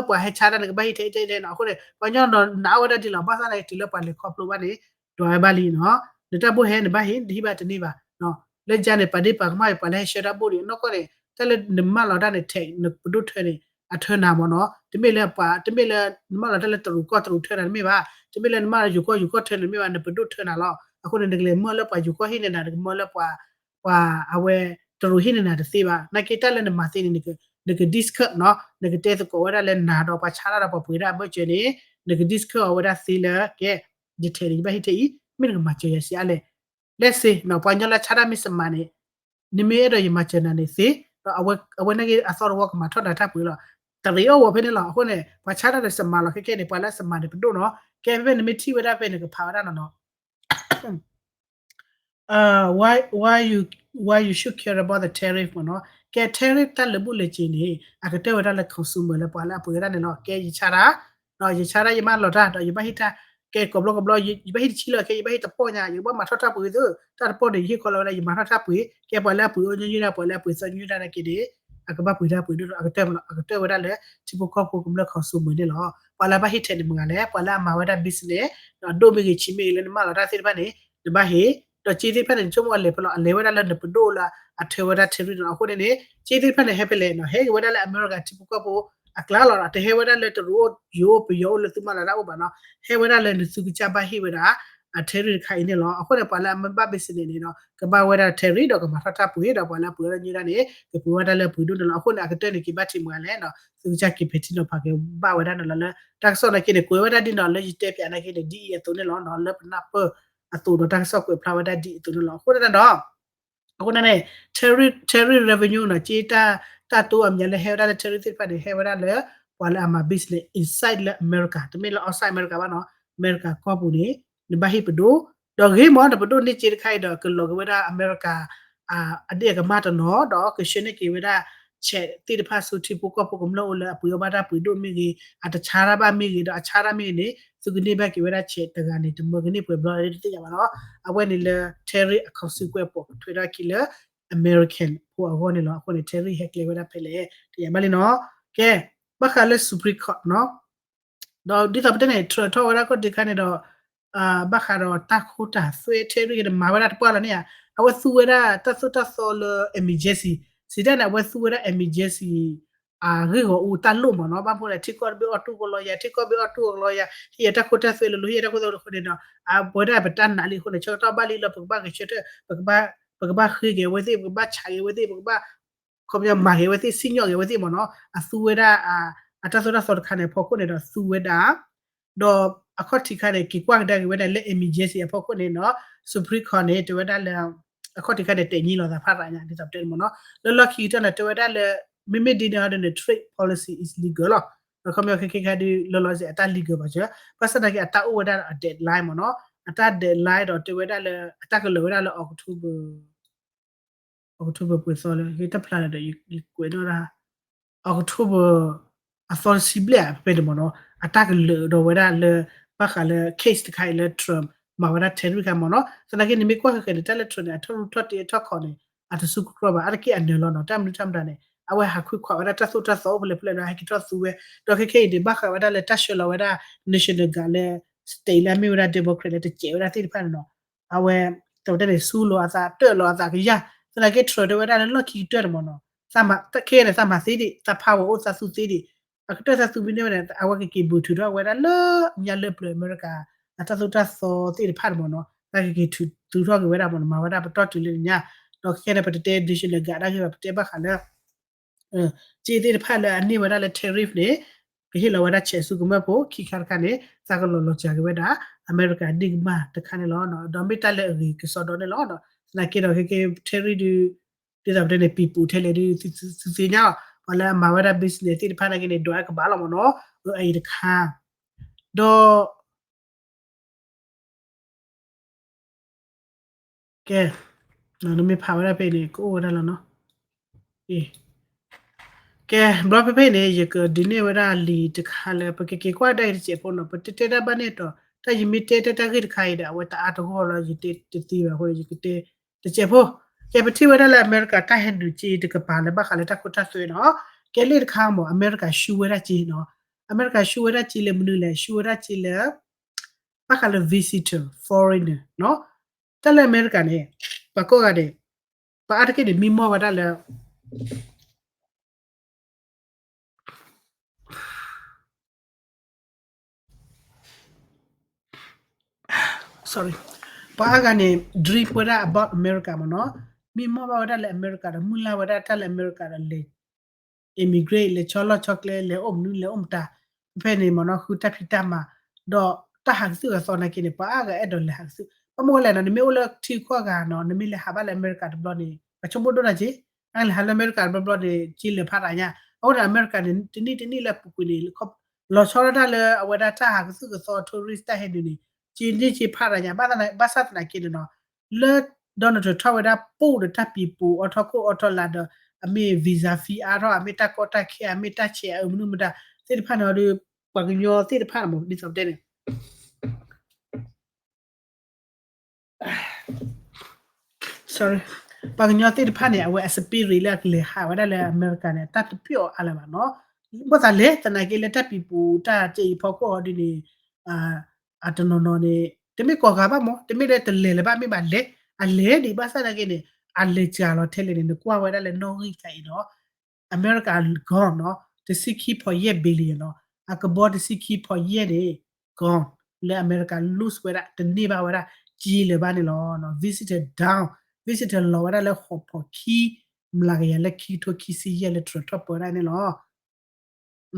ပှၤဟဲဆါတၢ်နကဘၣ်ဟ့ၣ်ထဲထဲထဲနီၤ, အဃိန့ၣ် ပှၤကညီနီၤနာ်ဝဲဒၣ်ဒ်လီၤ, ဘၣ်ဆၣ်န့ၣ် တုၤလၢပှၤလဲၤခီဖျိဘၣ်န့ၣ် ဒွးဝဲဘၣ်လံနီၤ, နတၢ်ဘိၣ်ဟဲနဘၣ်ဟ့ၣ် နတဟ့ၣ်ဘၣ်တန့ၢ်ဘၣ် လၢယါန့ၣ် ပာ်ဒ့ၣ်ပာ်ကမၣ်အံၤ ပှၤလၢဟဲဆှၢတၢ်ဘိၣ်ဒံး အနီၢ်ကီၢ်န့ၣ် တၢ်လၢနမၢလီၤတၢ်န့ၣ် tax နပဒိၣ်ထၢန့ၣ် အထၢနၤမ့ၢ်နီၤ, တမ့ၢ်လၢပှၤ တမ့ၢ်လၢနမၢလီၤတၢ်လၢတရူးကီၢ်တရူးထၢနၤတမ့ၢ်ဘၣ်, တမ့ၢ်လၢနမၢလီၤယိၤကီၢ်ယိၤကီၢ်ထၢနၤတမ့ၢ်ဘၣ်, နပဒိၣ်ထၢနၤလီၤ. အဃိန့ၣ် နကလဲၤမၢလၢပှၤယိၤကီၢ်ဟံၣ်န့ၢ်နၤ နကမၢလၢပှၤ ပှၤအဝဲ တရူးဟံၣ်န့ၢ်နၤတသ့ဘၣ်, နာ်က့တၢ်လၢနမၤသ့န့ၣ် နက နက discount နီၤ, နကတဲသကိးဝဲဒၣ်လၢနၤဒီးပှၤဆါတၢ်ဒီးပှၤပှ့ၤတၢ်အဘၢၣ်စၢၤန့ၣ် နက discount အီၤဝဲဒၣ်သ့လၢ ကဲ ယထဲးန့ၣ် ယဘၣ်ဟ့ၣ်ထဲးအံၤ မ့ၢ်နကမၤစၢၤယၤဆံးအါလဲၣ်. လဲၣ်စ့နီၤ ပှၤကညီလၢဆါတၢ်မ့ၢ်စမၤန့ၣ် နမ့ၢ်အဲၣ်ဒိးယမၤစၢၤနၤန့ၣ်သ့, ဒီးအဝဲနာ်က့အသီတဝီကမၤထီၣ်နၤတၢ်ပှ့ၤလီၤ. တရံးအီၣ်ဝီၤဖဲန့ၣ်လီၤ. အဃိန့ၣ် ပှၤဆါတၢ်ဒီးစမၤလီၤ ခဲကဲန့ၣ် ပှၤလၢအစမၤန့ၣ်ပဒိၣ်နီၤ. ကဲဖဲဖဲနမ့ၢ်ထံၣ်ဝဲဒၣ်ဖဲန့ၣ် ကဖးဝဲဒၣ်နီၤနီၤ why why you why you should care about the tariff မ့ၢ်နီၤ. ကဲ tariff တၢ်လၢာ်ဘူၣ်လၢာ်စ့ၤန့ၣ် အကတၢၢ်ဝဲဒၣ်လၢ consumer လၢပှၤလၢအပှ့ၤဝဲဒၣ်န့ၣ်လီၤ. ကဲယဆါတၢ် ဒီးယဆါတၢ်ယမၢလီၤတၢ် ဒီးယဘၣ်ဟ့ၣ်တၢ် ကဲကိးဘျီကိးဘျီ ယဘၣ်ဟ့ၣ်တဆံလီၤ ကဲယဘၣ်ဟ့ၣ်တပီၢ်ညါ ယကဘၣ်မၤထီၣ်တၢ်ပှ့ၤသ့ တၢ်တပီၢ်န့ၣ် ယဟ့ၣ်ခီလီၤဝဲဒၣ် ယမၤထီၣ်တၢ်ပှ့ၤ ကဲပှၤလၢအပှ့ၤအိၣ်ညီနုၢ်ဒၣ် ပှၤလၢအပှ့ၤသီညီနုၢ်ဒၣ်နာ်က့န့ၣ် အကဘၣ်ပှ့ၤတၢ်ပှ့ၤဒိၣ်ဒီး အကတၢၢ်မ့ၢ်နီၤ အကတၢၢ်ဝဲဒၣ်လၢ ထံဖိကီၢ်ဖိကမျၢၢ် consumer န့ၣ်လီၤ. ပှၤလၢအဘၣ်ဟ့ၣ်ထဲးန့ၣ်မ့ၢ်ဂၤလဲၣ် ပှၤလၢအမၤဝဲဒၣ် business ဒီးဒိၣ်မ့ၢ်ဂ့ၤဆံးမ့ၢ်ဂ့ၤလၢနမၢလီၤတၢ်သ့ၣ်တဖၣ်န့ၣ် နဘၣ်ဟ့ၣ် ဒီးစ့သ့ၣ်တဖၣ်န့ၣ် နဆိကမိၣ်အလဲၤဖဲလဲၣ် အလဲၤဝဲဒၣ်လၢနပဒိၣ်လၢအထၢဝဲဒၣ် tariff နီၤ. အဃိန့ၣ်န့ၣ် စ့သ့ၣ်တဖၣ်န့ၣ်ဟဲဖဲလဲၣ်နီၤ ဟဲက့ၤဝဲဒၣ်လၢအမဲရကၤထံဖိကီၢ်ဖိအကျါလီၤ. တဟဲဝဲဒၣ်လၢတရူးအိၣ် ယိၤအိၣ် ပယီၤအိၣ်လၢသုမၢလီၤတၢ်အိၣ်ဘၣ်နီၤ ဟဲဝဲဒၣ်လၢနသုကစၢ်ဘၣ်ဟ့ၣ်ဝဲဒၣ် အ tariff တခါအံၤန့ၣ်လီၤ. အဃိန့ၣ် ပှၤလၢအမ့ၢ်ဘၣ် business န့ၣ်နီၤ ကဘၣ်ဝဲဒၣ် tariff ဒီးကမၤထီၣ်တၢ်ပှ့ၤ ဒီးပှၤလၢအပှ့ၤဝဲဒၣ်ညီနုၢ်ဒၣ်န့ၣ် ကပှ့ၤဝဲဒၣ်လၢပှ့ၤဒိၣ်န့ၣ်လီၤ. အဃိန့ၣ် အကတၢၢ်န့ၣ်က့ၤဘၣ်ထံးမ့ၢ်ဂၤလဲၣ်နီၤ သုကစၢ်က့ၤဖဲးထံနီၤဖးက့ၤဘၣ်ဝဲဒၣ်န့ၣ်လီၤ. လၢတၢ်ကစီၣ်နာ်က့န့ၣ် ကွဲးဝဲဒၣ်ဒ်နီၤ လၢယတဲပၠးနာ်က့န့ၣ် ဒ်အံၤအသိးန့ၣ်လီၤနီၤ လၢပနၢ်ပၢၢ်အသိးဒီးတၢ်ကစီၣ်ကွဲးဖျါဝဲဒၣ်ဒ်အံၤအသိးန့ၣ်လီၤ. အဃိန့ၣ်ဒီး အဃိန့ၣ်န့ၣ် tariff tariff revenue နီၤ က့ တၢ်တိအီၤမးလၢဟဲဝဲဒၣ်လၢ tariff သ့ၣ်တဖၣ်န့ၣ် ဟဲဝဲဒၣ်လၢ ပှၤလၢအမၤ business inside လၢအမဲရကၤ တမ့ၢ်လၢ outside အမဲရကၤဘၣ်နီၤ အမဲရကၤကီၢ်ပူၤန့ၣ် နဘၣ်ဟ့ၣ်ပဒိၣ် ဒီးဂ့ၤမး နပဒိၣ်န့ၢ်စ့တခါအံၤဒီး ကလီၤက့ၤဝဲဒၣ်အမဲရကၤ အဒ့ၣ်အကမၢ်တနီၤ ဒီးကဆှၢန့ၢ်က့ၤဝဲဒၣ် check သ့ၣ်တဖၣ်ဆူထံဖိကီၢ်ဖိကမျၢၢ်အိၣ်လၢအပှ့ၤအီၣ်ဘၣ်တၢ်ပှ့ၤဒိၣ်မ့ၢ်ဂ့ၤ အတဆါတၢ်ဘၣ်မ့ၢ်ဂ့ၤ ဒီးအဆါတၢ်မ့ၢ်ဂ့ၤန့ၣ် သုကန့ၢ်ဘၣ်က့ၤဝဲဒၣ် check တဂၤန့ၣ် တမၢကန့ၢ်ပှဲၤဘျီတသ့ၣ်ညါဘၣ်နီၤ. အဝဲန့ၣ်လၢ tariff အ consequence ပိာ်ထွဲထီၣ်အခံလၢ American ဖိအဂီၢ်န့ၣ်လီၤ. အဃိန့ၣ် tariff ဟဲကျဲဝဲဒၣ်ဖဲလဲၣ် တယံာ်ဘၣ်လံနီၤ. ကဲ ဘၣ်ဃးလၢ Supreme Court နီၤ ဒီးဒ်သိးပတဲန့ၣ် Trump ထီၣ်ဝဲဒၣ်ခီၣ်ထံးတခါန့ၣ်ဒီး ဘၣ်ဃးဒီးတၢ်ခိတၢ်သွဲ tariff န့ၣ်မၤဝဲဒၣ်တပှၢ်လီၤန့ၣ်ဧါ. အဝဲသူဝဲဒၣ်တၢ်သိၣ်တၢ်သီလၢ emergency စံးတၢ်န့ၣ် အဝဲသူဝဲဒၣ် emergency အဂ့ၢ်ဂီၢ်အူတၢ်လိၣ်မ့ၢ်နီၤ. ဘၣ်မနုၤလဲၣ် ထံကီၢ်တဘ့ၣ်အီၣ်တူၢ်ကလီယၤ ထံကီၢ်ဘ့ၣ်အီၣ်တူၢ်ကလီယၤ ဟ့ၣ်ယၤတၢ်ခိတၢ်သွဲလိၤလိၤ ဟ့ၣ်ယၤတၢ်ခိတၢ်သွဲအဃိန့ၣ်ဒီး အဝဲဒၣ်ပတၢ်နာ်လံအဃိန့ၣ် ဆၢကတီၢ်ဘၣ်လံလီၤ ပကဘၣ်ဂဲၤဆၢထၢၣ် ပကဘၣ် ပကဘၣ်ဃ့က့ၤအဝဲသ့ၣ် ပကဘၣ်ဆးက့ၤအဝဲသ့ၣ် ပကဘၣ် ခီပညီမၤက့ၤအဝဲသ့ၣ် စံၣ်ညီၣ်က့ၤအဝဲသ့ၣ်မ့ၢ်နီၤ. အသူဝဲဒၣ် အတၢ်သိၣ်တၢ်သီတခါန့ၣ် အဖီခိၣ်န့ၣ်ဒီးသူဝဲဒၣ် ဒီးအခီၣ်ထံးခါန့ၣ် က့ၤကွၢ်ကဒါက့ၤဝဲဒၣ်လၢ emergency အဖီခိၣ်န့ၣ်နီၤ Supreme Court န့ၣ် တဲဝဲဒၣ်လၢ အခီၣ်ထံးခါန့ၣ် တဲာ်ညံလီၤသးဖးရးညါ ဒ်သိးပတဲန့ၣ်မ့ၢ်နီၤ လၢလီၢ်ခံကတၢၢ်န့ၣ် တဲဝဲဒၣ်လၢ မ့မ့ၢ်ဒ်န့ၣ်ဟီဒ်န့ၣ် trade policy is legal လီၤ. ဒီးခီပညီခဲခဲခါဒ်လီၤလီၤစဲးအတၢ် legal ဘၣ်စၢၤ ဘၣ်ဆၣ်သနာ်က့ အတၢ်အိၣ်ဝဲဒၣ်ဒီးအ deadline မ့ၢ်နီၤ အတၢ် deadline ဒီးတဲဝဲဒၣ်လၢ အတၢ်ကလၢာ်ဝဲဒၣ်လၢ October October ပှဲၤသီလၢ ဟ့ၣ်တၢ်ဖျါလၢဒီး ယကွဲးနီၣ်ဒၣ် October အသီတဆံဘျဲၣ်ဖဲန့ၣ်မ့ၢ်နီၤ အတၢ်ကလၢာ်ဒီးဝဲဒၣ်လၢ ဘၣ်ဃးလၢ case တခါအံၤလၢ Trump မၤဝဲဒၣ် tariff ခါမ့ၢ်နီၤ သနာ်က့န့ၣ်မ့ၢ်ကွၢ်ဃဲၤဃဲၤန့ၣ် တၢ်လၢ Trump န့ၣ် အထီၣ်ရူၢ်ထီၣ်တ့အထီၣ်ခီၣ်န့ၣ် အတဆူကကြၢးဘၣ် အါတက့ၢ်အနၢၤလီၤနီၤ တၢ်မနုၤတၢ်မတၤန့ၣ် အဝဲဟးခွံခွးဝဲဒၣ်တၢ်သိၣ်တၢ်သီအိၣ်ဖဲလဲၣ်ဖဲလဲၣ်ဒီး ဟဲက့ၤထီၣ်သူဝဲ ဒီးခဲခဲအံၤန့ၣ် ဘၣ်ဃးဝဲဒၣ်လၢတၢ်ဆှၢလီၤဝဲဒၣ် National Guard လၢ state လၢအမ့ၢ်ဝဲဒၣ် Democrat လၢတစဲးဝဲဒၣ်သ့ၣ်တဖၣ်န့ၣ်နီၤ အဝဲ တဝဲဒၣ်န့ၣ် ဆူလီၤအသး တၢၢ်လီၤအသးကယၢ် သနာ်က့ Trump တဲဝဲဒၣ်လၢလီၢ်ခံကတၢၢ်န့ၣ်မ့ၢ်နီၤ ခဲအံၤန့ၣ် သးမၤသ့ဒံး သး power အိၣ်သးသူသ့ဒံး အကတၢၢ်သးသူမ့ၢ်န့ၢ်ဝဲန့ၣ် အဝဲကက့ၤဘုၣ်ထုးထီၣ်ဝဲဒၣ်လၢညါလၢပျၢၤအမဲရကၤ အတၢ်သိၣ်တၢ်သီသ့ၣ်တဖၣ်န့ၣ်မ့ၢ်နီၤ သးကက့ၤထုးထီၣ်က့ၤဝဲဒၣ်မ့ၢ်နီၤ မၤဝဲဒၣ်ပတီၢ်တုၤလၢညါ ဒီးခဲအံၤန့ၣ် ပတတဲ National Guard ဒၣ်ဂ့ၢ်ဘၣ် ပတဲဘၣ်ဃးလၢ စ့သ့ၣ်တဖၣ်လၢအန့ၢ်ဝဲဒၣ်လၢ tariff န့ၣ် ကဟ့ၣ်လီၤဝဲဒၣ် check ဆူကမျၢၢ်ဖိ ခံခါတခါန့ၣ် သးကလီၤလီၤစှၤက့ၤဝဲဒၣ် အမဲရကၤဒ့ၣ်ကမၢ်တခါန့ၣ်လီၤ. ဒီးမ့ၢ်တၢ်လၢအဂ့ၤကစီဒီန့ၣ်လီၤ. သနာ်က့ဒီး ခဲကဲ tariff ဒုး ဒ်သိးပတဲန့ၣ် ပံၤပူၤထဲလဲၣ်ဒုး သုသ့ၣ်ညါ ပှၤလၢအမၤဝဲဒၣ် business သ့ၣ်တဖၣ်နာ်က့န့ၣ် ဒွးအကဘၣ်လီၤမ့ၢ်နီၤ အအံၤတခါ ဒီး ကဲ နမ့ၢ်ဖးဝဲဒၣ်ဖဲန့ၣ် ကအိၣ်ဝဲဒၣ်လီၤနီၤ. ကဲ ဘျီဖဲဖဲန့ၣ် ယကဒုးနဲၣ်ဝဲဒၣ်လံာ်တခါလၢ ပကက့ၤကွၢ်ကဒါက့ၤတစဲးဖိနီၤ ပတတဲတၢ်ဘၣ်န့ၣ်ဒီး တၢ်ယမ့ၢ်တဲတဲတၢ်ဂ့ၢ်တခါအံၤဒီး အဝဲတအါတဂီၢ်လီၤ ယတဲတသ့ဘၣ်အဃိ ယကတဲတစဲးဖိ. ကဲ ပထံၣ်ဝဲဒၣ်လၢအမဲရကၤတၢ်ဟဲနုာ်က့တကပၤလၢဘၣ်ဃးလၢတၢ်ခိတၢ်သွဲနီၤ. ကဲလၢတခါမ့ၢ် အမဲရကၤဆူဝဲဒၣ်က့နီၤ. အမဲရကၤဆူဝဲဒၣ်က့လၢမနုၤလဲၣ် ဆူဝဲဒၣ်က့လၢ ဘၣ်ဃးလၢ visitor foreigner နီၤ. တၢ်လၢအမဲရကၤန့ၣ် ပှၤကိးဂၤဒဲး ပှၤအါတက့ၢ်န့ၣ် မံမီၢ်ဝဲဒၣ်လၢ sorry ပှၤအါဂၤန့ၣ် dream ဝဲဒၣ် about အမဲရကၤမ့ၢ်နီၤ. မံမီၢ်ဘၣ်ဝဲဒၣ်လၢအမဲရကၤဒီး မုၢ်လၢ်ဝဲဒၣ်တၢ်လၢအမဲရကၤဒီးလဲၤ immigrant လဲၤဆီလီၢ်ဆီကျဲ လဲၤအိၣ်မနုၤလဲၤအိၣ်မတၤ ဖဲဖဲန့ၣ်မ့ၢ်နီၤ ဃုတၢ်ဖံးတၢ်မၤ ဒီးတၢ်ဟးကသုၢ်ကသီနာ်က့န့ၣ် ပှၤအါဂၤအဲၣ်ဒိးလဲၤဟးကသုၢ် ဘၣ်မနုၤလဲၣ်နီၤ နမ့ၢ်အိၣ်လၢထံခွီၣ်ဂၤနီၤ နမ့ၢ်လဲၤဟးဘၣ်လၢအမဲရကၤတဘျီန့ၣ် ပှၤဆိကမိၣ်ဒိၣ်ဒၣ်က့ အလဲၤဟးလၢအမဲရကၤတဘျီဘျီန့ၣ် က့လဲၤဖးတၢ်ညါ အဃိန့ၣ် အမဲရကၤန့ၣ် တနံၣ်တနံၣ်လၢအပူၤကွံာ်န့ၣ် လီၤဆီဒၣ်တၢ်လၢအဝဲဒၣ်တၢ်ဟးကသုၢ်ကသီ tourist တၢ်ဟဲနုာ်န့ၣ် က့န့ၢ်က့ဖးတၢ်ညါ ဘၣ်သနာ်က့န့ၣ်နီၤ လၢ Donald Trump ထီၣ်ဝဲဒၣ်ပူၣ်ဒီးတၢ်ပံၤပူၤအီထီၣ်ခိၣ်အီထီၣ်လါဒီး အမ့ၢ် visa fee အါထီၣ် အမ့ၢ်တၢ်ကီတၢ်ခဲ အမ့ၢ်တၢ်ဆဲးအမနုၤမတၤသ့ၣ်တဖၣ်န့ၣ်ဒီး ပှၤကညီသ့ၣ်တဖၣ်န့ၣ်မ့ၢ် ဒ်သိးပတဲန့ၣ် sorry ပှၤကညီသ့ၣ်တဖၣ်န့ၣ် အဝဲအ spirit လၢအကလဲၤဟးဝဲဒၣ်လၢအမဲရကၤန့ၣ် တၢ်တပျီၣ်အါလၢၤဘၣ်နီၤ ဘၣ်သးလဲၤသနာ်က့လၢတၢ်ပံၤပူၤတၢ်ကဲအံၤဖီခိၣ်ဟီဒ်န့ၣ် အတနီၤနီၤန့ၣ် တမ့ၢ်ကိးဂၤဘၣ်မ့ၢ် တမ့ၢ်လၢတလဲၤလၢၤဘၣ် မ့ၢ်ဘၣ်လဲၤ အလဲၤဒံးဘၣ်ဆၣ်သနာ်က့န့ၣ် အလဲၤစှၤလီၤထဲလဲၣ်န့ၣ် နကွၢ်ဝဲဒၣ်လၢနီၣ်ဂံၢ်တခါအံၤနီၤ အမဲရကၤ gone နီၤ တဆံခံဖီယဲၢ် billion နီၤ အကဘီတဆံခံဖီယဲၢ်န့ၣ် gone လၢအမဲရကၤ lose ဝဲဒၣ် တန့ၢ်ဘၣ်ဝဲဒၣ် က့လၢၤဘၣ်န့ၣ်လီၤ visitor down visitor လီၤဝဲဒၣ်လၢဃိးဖီခံ မျးကယၤလၢခံကထိခံဆံယဲၢ်လၢ Trump ထီၣ်ပၢဝဲဒၣ်န့ၣ်လီၤ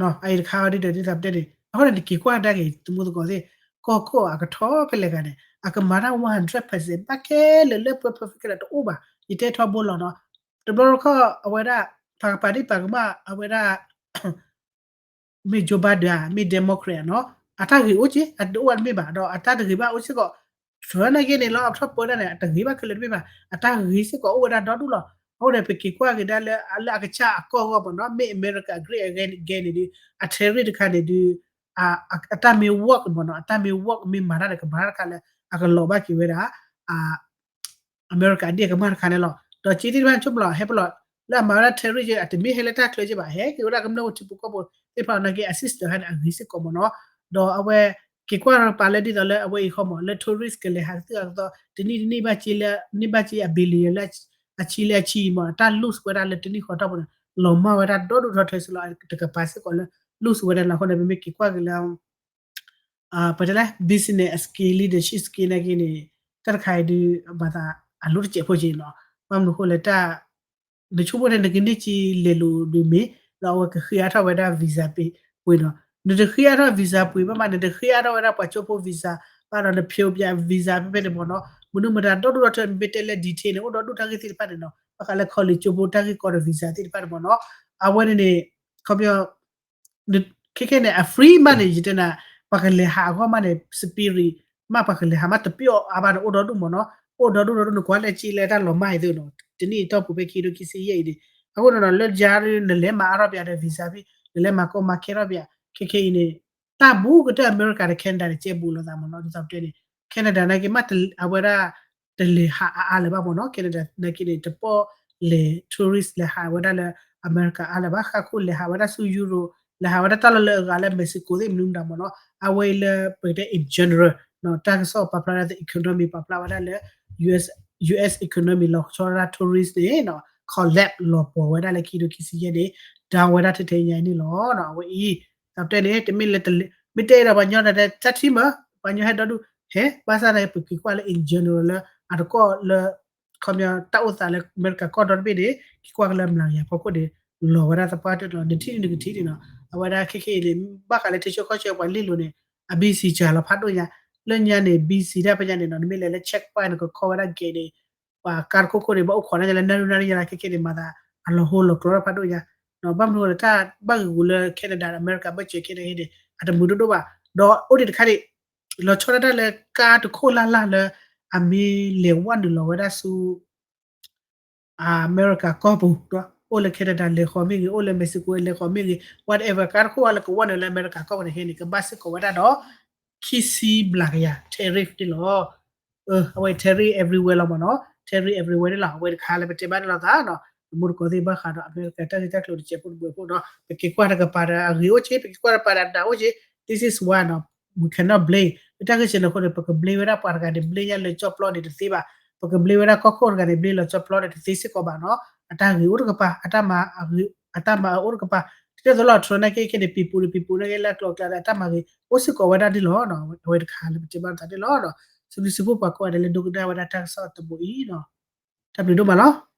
အအံၤတခါဒ်ဒီးဒ်သိးပတဲန့ၣ် အဃိန့ၣ် နက့ၤကွၢ်ကဒါက့ၤ သမူသကိးသ့ၣ် ကီၢ်ခိၣ်အကထီၣ်ဖဲလဲၣ်ဂၤန့ၣ် အကမၤတၢ် one hundred percent ဘၣ်ခဲလၢာ်လၢ perfect တအိၣ်ဘၣ် ယတဲထီဘိလီၤနီၤ တဘျီတခီၣ်အဝဲဒၣ် ပှၤကပာ်ဒံးပှၤကမၣ်အဝဲဒၣ် မ့ၢ် Joe Biden ဧါ မ့ၢ် Democrat ဧါနီၤ အတၢ်ဂ့ၤအိၣ်က့ အတအိၣ်ဘၣ်တမ့ၢ်ဘၣ် ဒီးအတၢ်တဂ့ၤဘၣ်အိၣ်စ့ၢ်ကီး Trump နာ်က့န့ၣ်လီၤ အထီၣ်ပၢဒၣ်န့ၣ် အတဂ့ၤဘၣ်ခဲလၢာ်တမ့ၢ်ဘၣ် အတၢ်ဂ့ၤစ့ၢ်ကီးအိၣ်ဝဲဒၣ်ဒီဒူၣ်လီၤ အဃိန့ၣ် ပက့ၤကွၢ်က့ၤဒၣ်လၢ လၢအကစၢ်အကီၢ်အဂီၢ်မ့ၢ်နီၤ မ့ၢ်အမဲရကၤ great again န့ၣ်ဒုး အ tariff တခါန့ၣ်ဒုး အတၢ်မ့ၢ် work မ့ၢ်နီၤ အတၢ်မ့ၢ် work မ့ၢ်မၤတၢ်န့ၣ် ကမၤတၢ်တခါလၢ အကလီၤဘၣ်က့ၤဝဲဒၣ် အမဲရကၤဒ်အကမၣ်တခါန့ၣ်လီၤ. ဒီးက့သ့ၣ်တဖၣ်ဆိကမိၣ်လီၤ ဟဲပလီၢ် လၢအမၤဝဲဒၣ် tariff က့ အတမ့ၢ်ဟဲလၢတၢ်ချၢက့ဘၣ် ဟဲက့ၤဝဲဒၣ်ကမျၢၢ်ထံဖိကီၢ်ဖိသ့ၣ်တဖၣ်နာ်က့ အ system တခါန့ၣ် အဂ့ၤစ့ၢ်ကီးမ့ၢ်နီၤ. ဒီးအဝဲ က့ၤကွၢ်ပာ်လၢဒ်သိးလၢအဝဲအံၤဃီမ့ၢ် လၢ tourist ကလဲၤဟးကသုၣ်ဟးကသီ တနံၣ်တနံၣ်ဘၣ်က့လၢ န့ၢ်ဘၣ်က့အ billion လၢ အဆံလၢအဆံအံၤမ့ၢ် အတၢ် lose ဝဲဒၣ်လၢတနံၣ်ဃီထီၣ်ပူၤန့ၣ် လီၤမၢ်ဝဲဒၣ်ဒီဒူၣ်ထီၣ်ထဲစ့ၢ်လီၤ တကပၤစ့ၢ်ကီးလၢ lose ဝဲဒၣ်လီၤ. အဃိန့ၣ် ပမ့ၢ်က့ၤကွၢ်က့ၤလၢ ပတဲလဲၣ် business skill leadership skill နာ်က့န့ၣ် တၢ်တခါအံၤဒုး ဘၣ်သးအလိၣ်တစဲးဖိက့နီၤ. ဘၣ်မနုၤအဃိလဲၣ် တၢ် နဆိကမိၣ်ထဲနကန့ၢ်က့လဲၤလိာ်ဒုးမ့ၢ် ဒီးအဝဲကဃ့အါထီၣ်ဝဲဒၣ် visa ပှ့ၤနီၤ. နတဃ့အါထီၣ် visa ပှ့ၤဘၣ်မး နတဃ့အါထီၣ်ဝဲဒၣ်ပှၤကၠိဖိ visa ဘၣ်ဒီးနဖျိပၠး visa ဖဲဖဲန့ၣ်မ့ၢ်နီၤ. မနုၤမတၤဒီဒူၣ်ဒီထၢ မ့ၢ်တဲလၢ detail န့ၣ် အိၣ်ဒီဒူၣ်တၢ်ဂ့ၢ်သ့ၣ်တဖၣ်န့ၣ်နီၤ. ဘၣ်ဃးလၢ college ကၠိဖိတၢ်ဂ့ၢ်ကီဒီး visa သ့ၣ်တဖၣ်န့ၣ်မ့ၢ်နီၤ. အဝဲန့ၣ်န့ၣ် ခီပညီ ခဲခဲန့ၣ် အ free မးန့ၣ် ယတဲနၤ ပှၤကလဲၤဟးအဂီၢ်မးန့ၣ် spirit မး ပှၤကလဲၤဟးမးတပျီၣ်အါဘၣ်န့ၣ် အိၣ်ဒီဒူၣ်မ့ၢ်နီၤ. အိၣ်ဒီဒူၣ်ဒီဒူၣ် နကွၢ်လၢက့လၢတၢ်လီၤမၢ်အံၤသ့ၣ်နီၤ တနံၣ်အတီၢ်ပူၤဖဲခံကထိခံဆံယဲၢ်အံၤန့ၣ် အဃိန့ၣ်နီၤ လၢယၤ နလဲၤမၤအါထီၣ်ပၠးဒီး visa ဖဲ နလဲၤမၤကီမၤခဲထီၣ်ပၠး ခဲခဲအံၤန့ၣ် တၢ်ဘူးကတၢၢ်အမဲရကၤဒီး Canada န့ၣ် ကဲဘူးလိာ်သးမ့ၢ်နီၤ ဒ်သိးပတဲန့ၣ် Canada နာ်က့မး အဝဲဒၣ် တလဲၤဟးအါအါလၢၤဘၣ်မ့ၢ်နီၤ Canada နာ်က့န့ၣ် တပီၢ်လဲၤ tourist လဲၤဟးဝဲဒၣ်လၢအမဲရကၤအါလၢၤဘၣ် ဃၣ်ခိၣ်လဲၤဟးဝဲဒၣ်ဆူ Europe လဲၤဟးဝဲဒၣ်တၢ်လီၢ်လၢအဂၤလၢ Mexico သ့ၣ်မနုၤမတၤမ့ၢ်နီၤ အဝဲအံၤလၢပကတဲ in general တၢ်ကစီၣ်ပာ်ဖျါဝဲဒၣ် the economy ပာ်ဖျါဝဲဒၣ်လၢ US economy လီၤဆီဒၣ် tourist န့ၣ် collapse လီၤပှီၤဝဲဒၣ်လၢခံကထိခံဆံယဲၢ်န့ၣ် down ဝဲဒၣ်ထဲထဲညါအံၤန့ၣ်လီၤ. အဝဲအံၤ တၢ်တဲန့ၣ် တမ့ၢ်လၢ မ့ၢ်တဲဒီးပှၤညီတၢ်တဲ တၢ်ထံၣ်မး ပှၤညီဟဲဒီဒူၣ် ဟဲ ဘၣ်ဆၣ်သနာ်က့ ပက့ၤကွၢ်လၢ in general လၢအတကီၢ်လၢ ခီပညီတၢ်အိၣ်သးလၢအမဲရကၤကီၢ်ဒီတဘ့ၣ်န့ၣ် က့ၤကွၢ်က့ၤလၢမျးကယၤဖီခိၣ်န့ၣ် လီၤဝဲဒၣ်သပှၢ်တၢၢ်လီၤ. နထံၣ်န့ၣ်နကထံၣ်န့ၣ်နီၤ အဝဲဒၣ်ခဲခဲအံၤန့ၣ် ဘၣ်ဃးလၢထံဆၢကီၢ်ဆၢပှၤလ့ၢ်လိၤန့ၣ် အ busy စှၤလီၤဖးဒိၣ်ညါ လၢညါန့ၣ် busy ဒၣ်ဖဲညါန့ၣ်နီၤ နမ့ၢ်လဲၤလၢ checkpoint နကခီဝဲဒၣ် gate န့ၣ် ပှၤကါတခိၣ်ခိၣ်န့ၣ် ဘၣ်အိၣ်ခိးဒၣ်ညါလၢနၣ်ရံၣ်နၣ်ရံၣ်ညါလၢခဲခဲန့ၣ် မၤသးအလီၤဟိလီၤကျိၤတၢ်ဖးဒိၣ်ညါ ဘၣ်မနုၤအဃိလဲၣ် တၢ်ဘၣ်ဂ့ၢ်ဂူၤလၢ Canada ဒီး အမဲရကၤ ဘၢၣ်စၢၤ Canada န့ၣ် အတမုာ်ဒိၣ်ဒိၣ်ဘၣ် ဒီးအိၣ်ဒံးတခါန့ၣ် လီၤဆီဒၣ်တၢ်လၢကါတခိၣ်လၢ်လၢ်လၢ အမ့ၢ်လဲၤဝဲနုာ်လီၤဝဲဒၣ်ဆူ အမဲရကၤကီၢ်ပူၤ အိၣ်လၢ Canada လဲၤဃီၤမ့ၢ်ဂ့ၤ အိၣ်လၢ Mexico လဲၤဃီၤမ့ၢ်ဂ့ၤ whatever ကါတခိၣ်လၢကဝဲနုာ်လၢအမဲရကၤကီၢ်ပူၤန့ၣ်ဟဲန့ၣ် ကဘၣ်စ့ၢ်ကီးဝဲဒၣ်ဒီး ခံဆံမျးကယၤ tariff န့ၣ်လီၤ. အဝဲ tariff everywhere လီၤမ့ၢ်နီၤ tariff everywhere န့ၣ်လီၤ. အဝဲတခါလၢပတဲဘၣ်န့ၣ်လီၤသးနီၤ သမူသကိးသ့ၣ်ဘၣ်ဃးဒီးအမဲရကၤတၢ်ဂ့ၢ်တၢ်ကျိၤတစဲးဖိတဘျဲးဖိနီၤ ပက့ၤကွၢ်တကပၤဒီးအဂ့ၤအိၣ်က့ ပက့ၤကွၢ်တကပၤဒီးအနးအိၣ်က့ this is one နီၤ we cannot blame လၢတၢ်ဂ့ၢ်စဲးန့ၣ်အဃိန့ၣ် ပက blame ဝဲဒၣ်ပှၤတဂၤန့ၣ် blame ညါလၢကၠီၣ်ပျီန့ၣ်တသ့ဘၣ် ပက blame ဝဲဒၣ်ကီၢ်ခိၣ်တဂၤန့ၣ် blame လၢကၠီၣ်ပျီန့ၣ်တသ့စ့ၢ်ကီးဘၣ်နီၤ အတၢ်ဂ့ၤအိၣ်တကပၤ အတၢ်မၤအၢအိၣ်တကပၤ ဒ်သိးလီၤ Trump နာ်က့ခဲန့ၣ် ပံၤပူၤန့ၣ် ပံၤပူၤနာ်က့လၢအကျိၤအကျဲဒီး အတၢ်မၤဂ့ၤအိၣ်စ့ၢ်ကီးဝဲဒၣ်န့ၣ်လီၤ. အဝဲတခါလၢပတဲဘၣ်သးန့ၣ်လီၤ. စံးဘျုးစံးဖှိၣ်ပှၤကိးဂၤဒဲးလၢဒိကနၣ်ဝဲဒၣ်တၢ်ကစီၣ်တဘိအံၤနီၤ တၢ်ဘျုးဒိၣ်မးလီၤ.